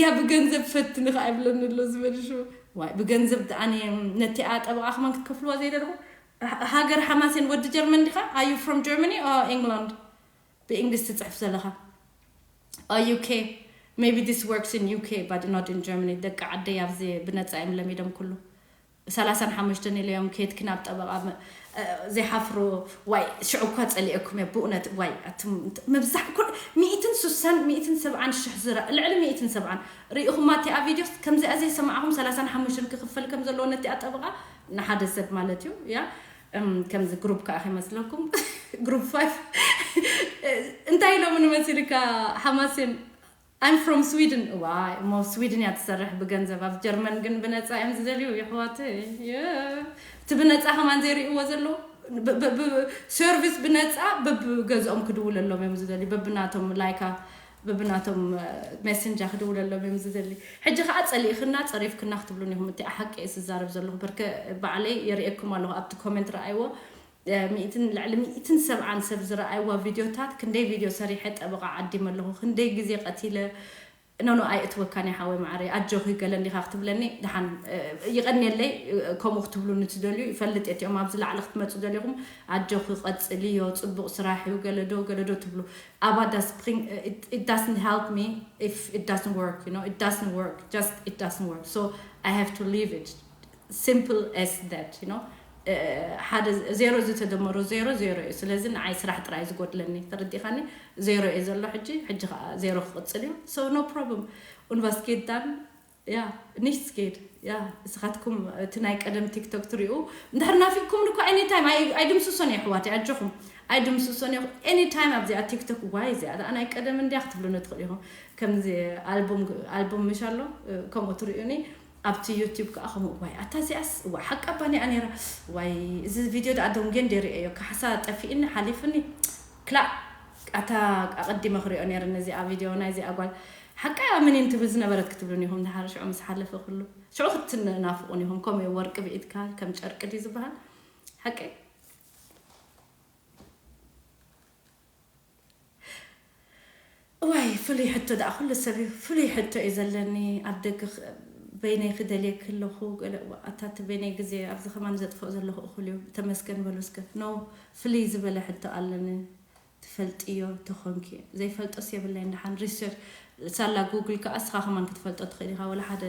ያ ብገንዘብ ፈትኒ ከዓ ይብለኒ ኣሎ ዝበልሹ ዋይ ብገንዘብ ኣነ ነቲኣ ጠበቃ ከማን ክትከፍልዋ ዘይደልኹ ሃገር ሓማሴን ወዲ ጀርመን ዲኻ are you from Germany or England ብእንግሊዝ ትፅሕፍ ዘለኻ or UK maybe this works in UK but not in Germany ደቂ ዓደይ ኣብዚ ብነፃ እዮም ለሚዶም ኩሉ ሰላሳን ሓሙሽተን ኢለዮም ኬትኪ ናብ ጠበቓ ዘይሓፍሩ ዋይ ሽዑ እኳ ጸሊኤኩም እየ ብእውነት ዋይ ምብዛሕ ምእትን ሱሳን ሚእትን ሰብዓን ሽሕ ዝራ ልዕሊ ሚእትን ሰብዓን ርኢኹማ እቲኣ ቪድዮስ ከምዚኣ ዘይሰማዕኹም ሰላሳን ሓሙሽተን ክኽፈል ከም ዘለዎ ነቲኣ ጠበቓ ንሓደ ሰብ ማለት እዩ ያ እም፣ ከምዚ ግሩፕ ከዓ ከይመስለኩም ግሩፕ ፋይቭ እንታይ ኢሎም ንመሲልካ ሓማሴን I'm from Sweden እዋ እሞ ስዊድን እያ ትሰርሕ ብገንዘብ ኣብ ጀርመን ግን ብነፃ እዮም ዝደልዩ ይሕዋት እቲ ብነፃ ከማን ዘይርእዎ ዘለዉ ሰርቪስ ብነፃ በብገዝኦም ክድውለሎም እዮም ዝደልዩ በብናቶም ላይካ በብናቶም ሜሴንጃ ክድውለሎም እዮም ዝደሊ ሕጂ ከዓ ፀሊእክና ፀሪፍክና ክትብሉን ኢኹም እቲ ሓቂ እየ ዝዛረብ ዘለኹ በርከ ባዕለይ የርእየኩም ኣለኹ ኣብቲ ኮሜንት ረኣይዎ ሚእትን ልዕሊ ሚእትን ሰብዓን ሰብ ዝረኣይዋ ቪድዮታት ክንደይ ቪድዮ ሰሪሐ ጠበቃ ዓዲመ ኣለኹ ክንደይ ግዜ ቀቲለ ኖኖ ኣይእትወካን እየ ሓወይ ማዓረይ ኣጆኺ ገለ እንዲኻ ክትብለኒ ድሓን ይቐንየለይ ከምኡ ክትብሉኒ ትደልዩ ይፈልጥ እየ እቲኦም ኣብዚ ላዕሊ ክትመፁ ደሊኹም ኣጆኺ ቀፅልዮ ፅቡቕ ስራሕ እዩ ገለዶ ገለዶ ትብሉ ኣባዳ spring it doesn't help me if it doesn't work you know it doesn't work just it doesn't work so I have to leave it simple as that you know ሓደ ዜሮ ዝተደመሮ ዜሮ ዜሮ እዩ ስለዚ ንዓይ ስራሕ ጥራይ ዝጎድለኒ ተረዲኻኒ ዜሮ እዩ ዘሎ ሕጂ ሕጂ ከዓ ዜሮ ክቕፅል እዩ so no problem und was geht dann ja nichts geht ja እስኻትኩም እቲ ናይ ቀደም ቲክቶክ ትሪኡ እንድሕር ናፊቅኩም እኮ any time ኣይድምስሶን እየ ኣሕዋት ኣጆኹም ኣይድምስሶን እየ any time ኣብዚኣ ቲክቶክ ዋይ እዚኣ ደኣ ናይ ቀደም እንድያ ክትብሉኒ ትኽእሉ ኢኹም ከምዚ ኣልቡም ኣልቡም ምሽ ኣሎ ከምኡ ትሪኡኒ ኣብቲ ዩቲብ ከዓ ከምኡ ዋይ ኣታ እዚኣስ ዋ ሓቂ ኣባኒ እያ ነይራ ዋይ እዚ ቪድዮ ደኣ ደንጌ እንደ ርእየዮ ካሕሳ ጠፊእኒ ሓሊፍኒ ክላእ ኣታ ኣቐዲመ ክሪኦ ነይረ ነዚኣ ቪድዮ ናይዚኣ ጓል ሓቃ ምኒን ትብል ዝነበረት ክትብሉን ኢኹም ድሓር ሽዑ ምስ ሓለፈ ኩሉ ሽዑ ክትናፍቑን ኢኹም ከምኡ ወርቂ ብኢድካ ከም ጨርቂ ድዩ ዝበሃል ሓቂ እዋይ ፍሉይ ሕቶ ደኣ ኩሉ ሰብ እዩ ፍሉይ ሕቶ እዩ ዘለኒ ኣብ ደገ በይነይ ክደልየኪ ኣለኹ ገለ እዋ ኣታ እቲ በይነይ ግዜ ኣብዚ ከማን ዘጥፍኦ ዘለኹ እኹል እዩ ተመስገን በሉ እስከ no ፍልይ ዝበለ ሕቶ ኣለኒ ትፈልጥዮ ተኾንኪ ዘይፈልጦስ የብለይ ንድሓን research ሳላ ጉግል ከዓ እስኻ ከማን ክትፈልጦ ትኽእል ኢኻ ወላ ሓደ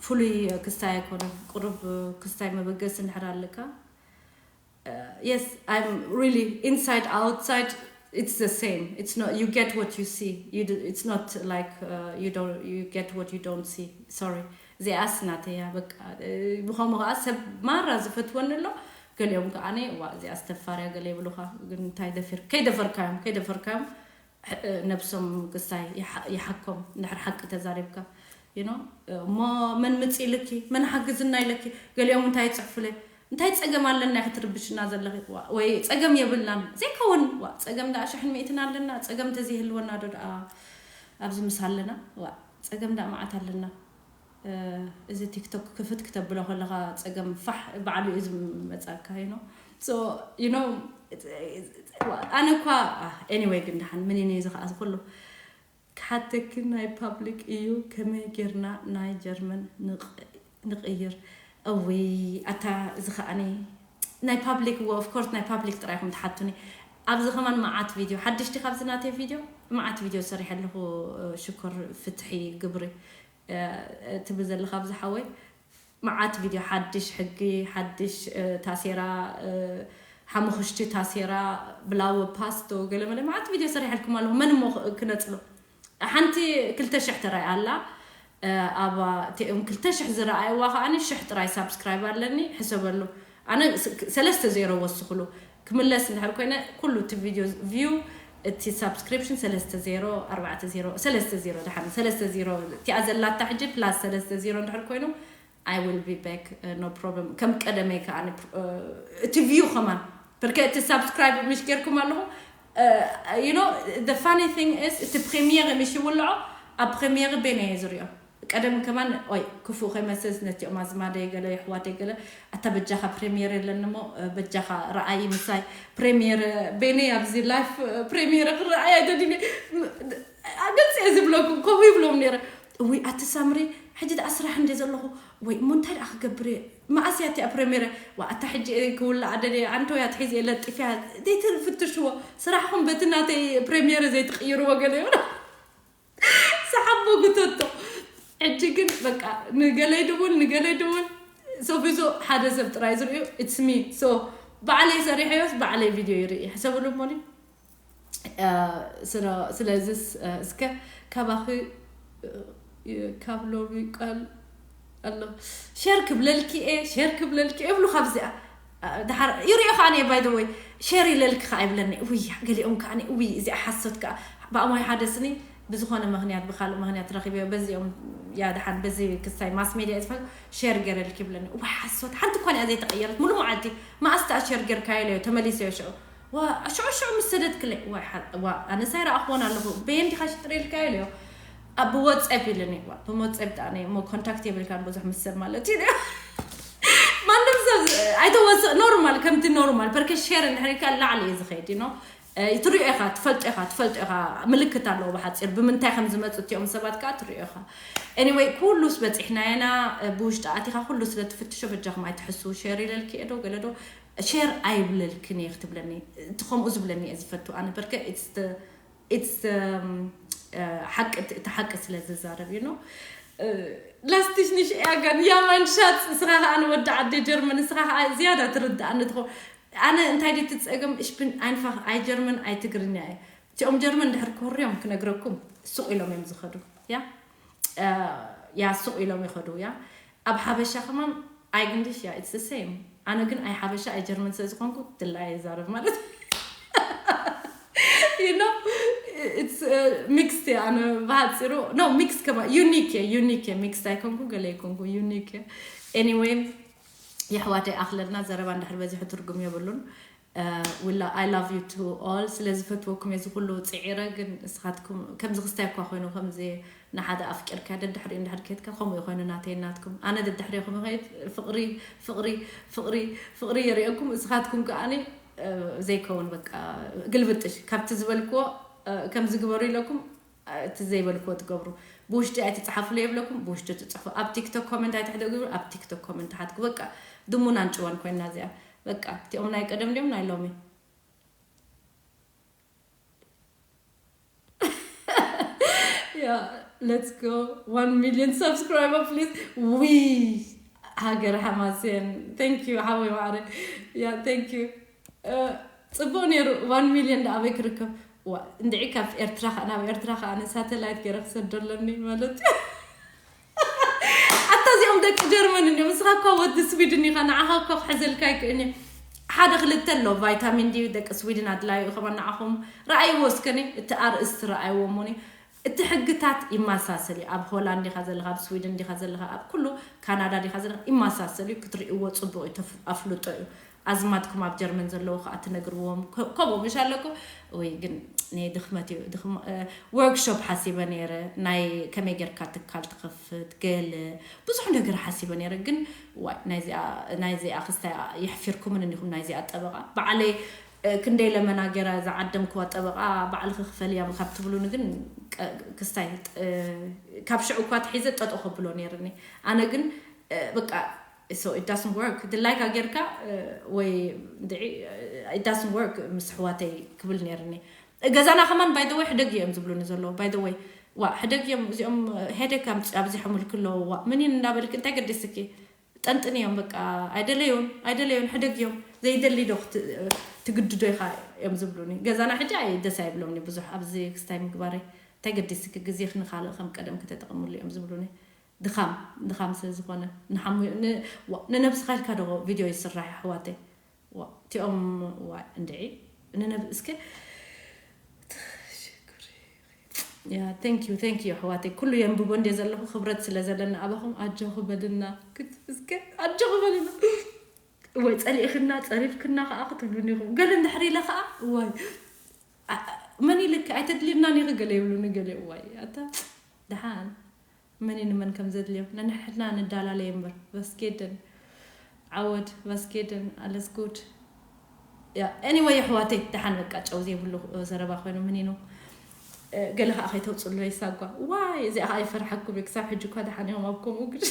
ፍሉይ ክስታይ ኣይኮነን ቁሩብ ክስታይ መበገሲ እንድሕር ኣለካ yes I'm really inside outside it's the same it's not you get what you see you do, it's not like uh, you don't you get what you don't see sorry እዚኣስ ናተያ በቃ ብኸምኡ ከዓ ሰብ ማራ ዝፈትወኒ ኣሎ ገሊኦም ከዓ ዋ እዚኣ ዝተፋርያ ገለ ይብሉካ ግን እንታይ ደፊር ከይደፈርካዮም ከይደፈርካዮም ነብሶም ክስታይ ይሓኮም እንድሕር ሓቂ ተዛሪብካ እሞ መን ምፅ ኢልኪ መን ሓግዝና ኢለኪ ገሊኦም እንታይ ይፅሕፉለ እንታይ ፀገም ኣለና ክትርብሽና ዘለኺ ወይ ፀገም የብልናን ዘይከውን ፀገም ዳ ሽሕን ሚእትን ኣለና ፀገም ተዘይህልወና ዶ ደኣ ኣብዚ ምስ ኣለና ፀገም ዳ መዓት ኣለና እዚ ቲክቶክ ክፍት ክተብሎ ከለኻ ፀገም ፋሕ ባዕሉ እዩ ዝመፃካ you know ኣነ እኳ anyway ግን ደሓን ምን እዩ ዝኸዓ ዝኩሉ ክሓተኪ ናይ ፓብሊክ እዩ ከመይ ጌርና ናይ ጀርመን ንቕይር እውይ ኣታ እዚ ከዓኒ ናይ ፓብሊክ of course ናይ ፓብሊክ ጥራይ ኹም ትሓቱኒ ኣብዚ ከማን መዓት ቪድዮ ሓድሽ ዲኻ ኣብዚ ናተይ ቪድዮ መዓት ቪድዮ ሰሪሐ ኣለኹ ሽኮር ፍትሒ ግብሪ ትብል ዘለኻ ኣብዚ ሓወይ መዓት ቪድዮ ሓድሽ ሕጊ ሓድሽ ታሴራ ሓሙኽሽቲ ታሴራ ብላወ ፓስቶ ገለመለ መዓት ቪድዮ ሰሪሐልኩም ኣለኹ መን እሞ ክነፅሎ ሓንቲ ክልተ ሽሕ ተራይ ኣላ ኣብ እም ክልተ ሽሕ ዝረኣይዋ ከዓኒ ሽሕ ጥራይ ሳብስክራይብ ኣለኒ ሕሰበሉ ኣነ ሰለስተ ዜሮ ወስኽሉ ክምለስ እንድሕር ኮይነ ኩሉ እቲ ቪድዮ ቪው እቲ ሳብስክሪፕሽን ሰለስተ ዜሮ ኣርባዕተ ዜሮ ሰለስተ ዜሮ ድሓን ሰለስተ ዜሮ እቲኣ ዘላታ ሕጂ ፕላስ ሰለስተ ዜሮ እንድሕር ኮይኑ I will be back uh, no problem ከም ቀደመይ ከዓ እቲ ቪው ከማን ብርከ እቲ ሳብስክራይብ ምሽ ጌርኩም ኣለኹ you know the funny thing is እቲ ፕሬሚየር ምሽ ይውልዖ ኣብ ፕሬሚየር ቤነ እየ ዝሪኦ ቀደም ከማን ኦይ ክፉእ ከይመስስ ነቲኦም ኣዝማደይ ገለ የሕዋተይ ገለ ኣታ በጃኻ ፕሬሚየር የለን እሞ በጃኻ ረኣይ ምሳይ ፕሬሚየር ቤነ ኣብዚ ላይፍ ፕሬሚየር ክረኣይ ኣይደድኒ ግልፂ እየ ዝብለኩም ከምኡ ይብሎም ነይረ እውይ ኣቲ ሳምሪ ሕጂ ደኣ ስራሕ እንደ ዘለኹ ወይ እሞ እንታይ ደኣ ክገብር እየ መኣስ እያ እቲኣ ፕሬሚየር ዋ ኣታ ሕጂ ክውላዓ ደልየ ኣንተ ወይ ኣትሒዝ እየ ለጢፍያ ዘይትፍትሽዎ ስራሕኹም በቲ ናተይ ፕሬሚየር ዘይትቅይርዎ ገለ ይብሎ ሰሓቦ ጉተቶ ሕጂ ግን በቃ ንገለይ ድውል ንገለይ ድውል ሶፊሶ ሓደ ሰብ ጥራይ ዝርእዩ it's me so ባዕለይ ሰሪሐዮስ ባዕለይ ቪድዮ ይርኢ ሕሰብሉ እሞኒ ስለዚስ እስከ ካባኺ ካብ ሎሚ ቃል ኣሎ ሸር ክብለልኪ እየ ሸር ክብለልኪ እየ እብሉ ካብዚኣ ድሓር ይሪኦ ከዓ እየ ባይ ወይ ሸር ይለልኪ ከዓ ይብለኒ ውይ ገሊኦም ከዓ ውይ እዚኣ ሓሶት ከዓ ብኣሞይ ሓደስኒ ብዝኾነ ምክንያት ብካልእ ምክንያት ረኪበ በዚኦም ያ ድሓን በዚ ክስታይ ማስ ሜድያ ዝፈ ሸር ገረልኪ ይብለኒ ዋ ሓሶት ሓንቲ እኳ እያ ዘይተቀየረት ሙሉ መዓልቲ መኣስቲ ኣሸር ገርካዮ ኢለዮ ተመሊሰዮ ሽዑ ዋ ሽዑ ሽዑ ምስ ሰደትክለይ ዋ ሓ- ዋ ኣነስ ኣይረኣኽዎን ኣለኹ በየን ዲኻ ሽጥር ኢልካዮ ኢለዮ ኣብ ብወፀፕ ኢለኒ ዋ ብወፀፕ ጣዕኒ እሞ ኮንታክት የብልካን ብዙሕ ምስ ሰብ ማለት እዩ ኢለዮ ማንም ሰብ ኣይተወስእ ኖርማል ከምቲ ኖርማል በርከ ሸር እንድሕር ኢልካ ላዕሊ እዩ ዝኸይድ ዩ ትሪኦ ኢኻ ትፈልጦ ኢኻ ትፈልጦ ኢኻ ምልክት ኣለዎ ብሓፂር ብምንታይ ከም ዝመፁ እቲኦም ሰባት ከዓ ትሪኦ ኢኻ anyway ኩሉስ በፂሕናየና ብውሽጢ ኣቲኻ ኩሉ ስለ ትፍትሾ በጃኹም ኣይትሕስዉ ሸር ኢለልኪ እየ ዶ ገለ ዶ ሸር ኣይብለልክን እየ ክትብለኒ እቲ ከምኡ ዝብለኒ እየ ዝፈቱ ኣነ በርከ it's the- it's the, um, uh, ሓቂ እቲ ሓቂ ስለ ዝዛረብ you know ላስቲሽ ንሽ ያጋን ያማን ሻት ንስኻ ከዓ ንወዲ ዓዲ ጀርመን ንስኻ ከዓ ዝያዳ ትርዳእኒ ትኾ ኣነ እንታይ ድዩ ትፀገም ich bin einfach ኣይጀርመን ኣይትግርኛ እየ እቲኦም ጀርመን ድሕር ክወርዮም ክነግረኩም ሱቕ ኢሎም እዮም ዝኸዱ ያ ያ ሱቕ ኢሎም ይኸዱ ያ ኣብ ሓበሻ ከማን ኣይ እንግሊሽ ያ it's the same ኣነ ግን ኣይ ሓበሻ ኣይ ጀርመን ስለ ዝኾንኩ ድላ እየ ዛረብ ማለት you know it's mixed እየ ኣነ ብሓፂሩ no mixed ከማ unique እየ unique እየ mixed ኣይኮንኩ ገለ ይኮንኩ unique እየ anyway የሕዋተይ ኣኽለልና ዘረባ እንድሕር በዚሑ ትርጉም የብሉን ውላ I love you to all ስለ ዝፈትወኩም እዚ ኩሉ ፅዒረ ግን ንስኻትኩም ከምዚ ክስታይ እኳ ኮይኑ ከምዚ ንሓደ ኣፍቂርካ ደድሕሪኡ እንድሕር ከድካ ከምኡ ኮይኑ ናተይ ናትኩም ኣነ ደድሕሪኹም ይኸይድ ፍቕሪ ፍቕሪ ፍቕሪ ፍቕሪ የርእየኩም እስኻትኩም ከኣኒ ዘይከውን በቃ ግልብጥሽ ካብቲ ዝበልክዎ ከምዚ ግበሩ ኢለኩም እቲ ዘይበልክዎ ትገብሩ ብውሽጢ ኣይትፅሓፍሉ የብለኩም ብውሽጢ ትፅሕፉ ኣብ ቲክቶክ ኮመንት ኣይትሕደጉ ኣብ ቲክቶክ ኮመንት ሓትኩ በቃ ድሙን ኣንጭዋን ኮይና እዚኣ በቃ እቲኦም ናይ ቀደም ድዮም ናይ ሎሚ yeah let's go one million subscriber please ውይ ሃገር ሓማሴን thank you ሓወይ ማዕረ yeah thank you ፅቡቅ ነይሩ one million ዳ ኣበይ ክርከብ ዋ እንድዒ ካብ ኤርትራ ከዓ ናብ ኤርትራ ከዓ ንሳተላይት ገይረ ክሰዶ ኣለኒ ማለት ኣታ እዚኦም ደቂ ጀርመን እንዲኦም ንስኻ እኳ ወዲ ስዊድን ኢኻ ንዓኻ እኳ ክሕዘልካ ይክእልኒ ሓደ ክልተ ኣሎ ቫይታሚን ዲ ደቂ ስዊድን ኣድላዩ ከማ ንዓኹም ረኣይዎ እስከኒ እቲ ኣርእስቲ ረኣይዎ እሞኒ እቲ ሕግታት ይመሳሰል እዩ ኣብ ሆላንድ ዲኻ ዘለኻ ኣብ ስዊድን ዲኻ ዘለኻ ኣብ ኩሉ ካናዳ ዲኻ ዘለኻ ይመሳሰል እዩ ክትርእይዎ ፅቡቅ እዩ ኣፍልጦ እዩ ኣዝማድኩም ኣብ ጀርመን ዘለዉ ከዓ ትነግርዎም ከምኡ ምሽ ኣለኩም ወይ ግን ድኽመት እዩ workshop ሓሲበ ነይረ ናይ ከመይ ጌርካ ትካል ትኸፍት ገለ ብዙሕ ነገር ሓሲበ ነይረ ግን ናይዚኣ ክስታ የሕፊርኩምን እንዲኹም ናይዚኣ ጠበቃ በዓለይ ክንደይ ለመና ገይራ ዝዓደምክዋ ጠበቃ ባዕልኺ ክፈልያ ካብ ትብሉኒ ግን ክስታይ ካብ ሽዑ እኳ ትሒዘ ጠጠው ከብሎ ነይርኒ ኣነ ግን በቃ so it doesn't work ድላይካ ጌርካ ወይ ድዒ it doesn't work ምስ ኣሕዋተይ ክብል ነይርኒ ገዛና ከማን by the way ሕደግ እዮም ዝብሉኒ ዘለዉ by the way ዋ ሕደግ እዮም እዚኦም headache ኣብዚሖምልኪ ኣለዉ ዋ ምኒን እንዳበልኪ እንታይ ገዲስኪ ጠንጥንዮም በቃ ኣይደለዩን ኣይደለዩን ሕደግዮም ዘይደሊ ዶ ትግድዶ ኢኻ እዮም ዝብሉኒ ገዛና ሕጂ ኣይ ደስ ኣይብሎምኒ ብዙሕ ኣብዚ ክስታይ ምግባረይ እንታይ ገዲስኪ ግዜኺ ንኻልእ ከም ቀደም ክተጠቕምሉ እዮም ዝብሉኒ ድኻም ድኻም ስለ ዝኾነ ንሓሙ ንነብስኻ ኢልካ ዶ ቪድዮ ይስራሕ ኣሕዋተይ እቲኦም ዋ እንድዒ ንነብ እስከ Yeah, thank you, thank you ኣሕዋተይ ኩሉ የንብቦ እንደ ዘለኹ ክብረት ስለ ዘለና ኣባኹም ኣጆኹ በልና እስከ ኣጆኹ በልና ወይ ፀሊእክና ፀሪፍክና ከዓ ክትብሉኒ ኢኹም ገለ እንድሕር ኢለ ከዓ እዋይ መን ኢልክ ኣይተድልየናን ኢኺ ገለ ይብሉኒ ገለ እዋይ ኣታ ደሓን መን ንመን ከም ዘድልዮም ነንሕድና ንዳላለየ እምበር ቫስኬደን ዓወድ ቫስኬደን ኣለስ ጉድ ያ anyway ኣሕዋተይ ደሓን በቃ ጨው ዘይብሉ ዘረባ ኮይኑ ምኒኑ ገለ ከዓ ከይተውፅሉ ይሳጓ ዋይ እዚኣ ከዓ ይፈርሓኩም እዩ ክሳብ ሕጂ እኳ ደሓን እዮም ኣብ ከምኡ ግድ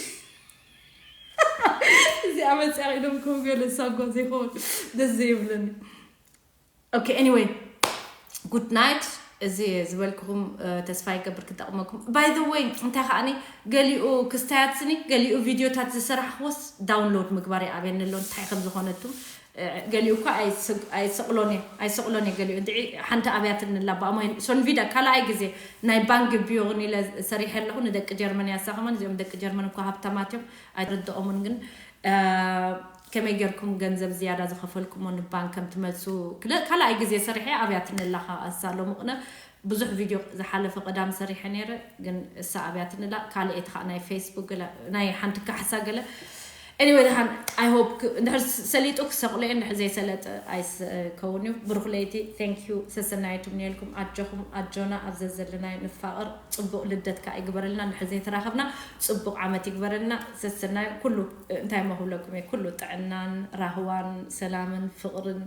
እዚኣ መፅያ ኢሎም ከም ገለ ሳጓ ዘይኸውን ደስ ዘይብለኒ okay anyway good night እዚ ዝበልክኹም ተስፋ ይገብር ክጠቕመኩም by the way እንታይ ከዓኒ ገሊኡ ክስታያት ስኒ ገሊኡ ቪድዮታት ዝሰራሕክዎስ download ምግባር ይኣብየኒ ኣሎ እንታይ ከም ዝኾነቱ ገሊኡ እኳ ኣይስቅ- ኣይስቅሎን እዩ ኣይስቅሎን እዩ ገሊኡ። እንድዒ ሓንቲ ኣብያትኒ ኣላ ብኣሞይ ሶንቪዳ ካልኣይ ግዜ ናይ ባንክ ቢዮን ኢለ ሰሪሐ ኣለኹ። ንደቂ ጀርመን ያሳኸማን እዚኦም ደቂ ጀርመን እኳ ሃብታማት እዮም ኣይርድኦምን። ግን ከመይ ጌርኩም ገንዘብ ዝያዳ ዝኸፈልኩሞ ንባንክ ከም ትመልሱ ክለ- ካልኣይ ግዜ ሰሪሐ ኣብያትኒ ኣላ። ኣሳ ሎሚ ቅነ ብዙሕ ቪድዮ ዝሓለፈ ቀዳም ሰሪሐ ነይረ። ግን እሳ ኣብያትኒ ኣላ። ካልኤቲ ከዓ ናይ ፌስቡክ ገለ ናይ ሓንቲ ካሕሳ ገለ anyway ደሓን I hope እንድሕር ሰሊጡ ክሰቕሎ እየ። እንድሕር ዘይሰለጠ ኣይስከውን እዩ። ብሩኽ ለይቲ። Thank you። ሰሰናይቱም ነልኩም ኣጆኹም ኣጆና ኣብ ዘዘለናይ ንፋቕር። ጽቡቕ ልደት ከዓ ይግበረልና። እንድሕር ዘይተራኸብና ጽቡቕ ዓመት ይግበረልና። ሰሰናይ ኩሉ እንታይ መክብለኩም እየ ኩሉ ጥዕናን ራህዋን ሰላምን ፍቕርን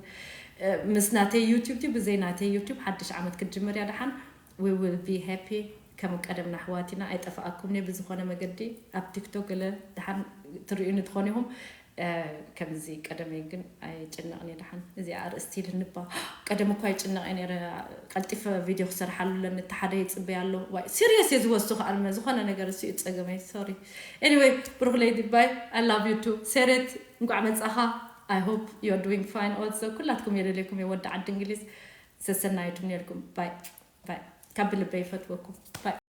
ምስ ናተይ ዩቲብ ቲ ብዘይ ናተይ ዩቲብ ሓድሽ ዓመት ክትጅምር እያ ደሓን we will be happy። ከም ቀደምና ኣሕዋት ኢና ኣይጠፋኣኩም እየ ብዝኾነ መገዲ ኣብ ቲክቶክ ገለ ደሓን ትርእዩኒ ትኾን ኢኹም። ከምዚ ቀደመይ ግን ኣይጭነቕን እየ ደሓን። እዚኣ ኣርእስቲ ኢልንባ ቀደም እኳ ይጭነቕ እየ ነይረ። ቀልጢፈ ቪድዮ ክሰርሓሉ ኣለኒ እቲ ሓደ ይፅበይ ኣሎ። ዋይ ሲሪየስ እየ ዝወስዱ ከኣልመ ዝኾነ ነገር እሱ እዩ ፀገመይ። Sorry. Anyway ብሩኽ ለይቲ ባይ። I love you too። ሴሬት እንኳዕ መፃኻ። I hope you are doing fine also። ኩላትኩም የደልየኩም እየ ወዲ ዓዲ እንግሊዝ። ሰሰናይቱም ነርኩም። ባይ ባይ። ካብ ብልበይ ይፈትወኩም። ባይ።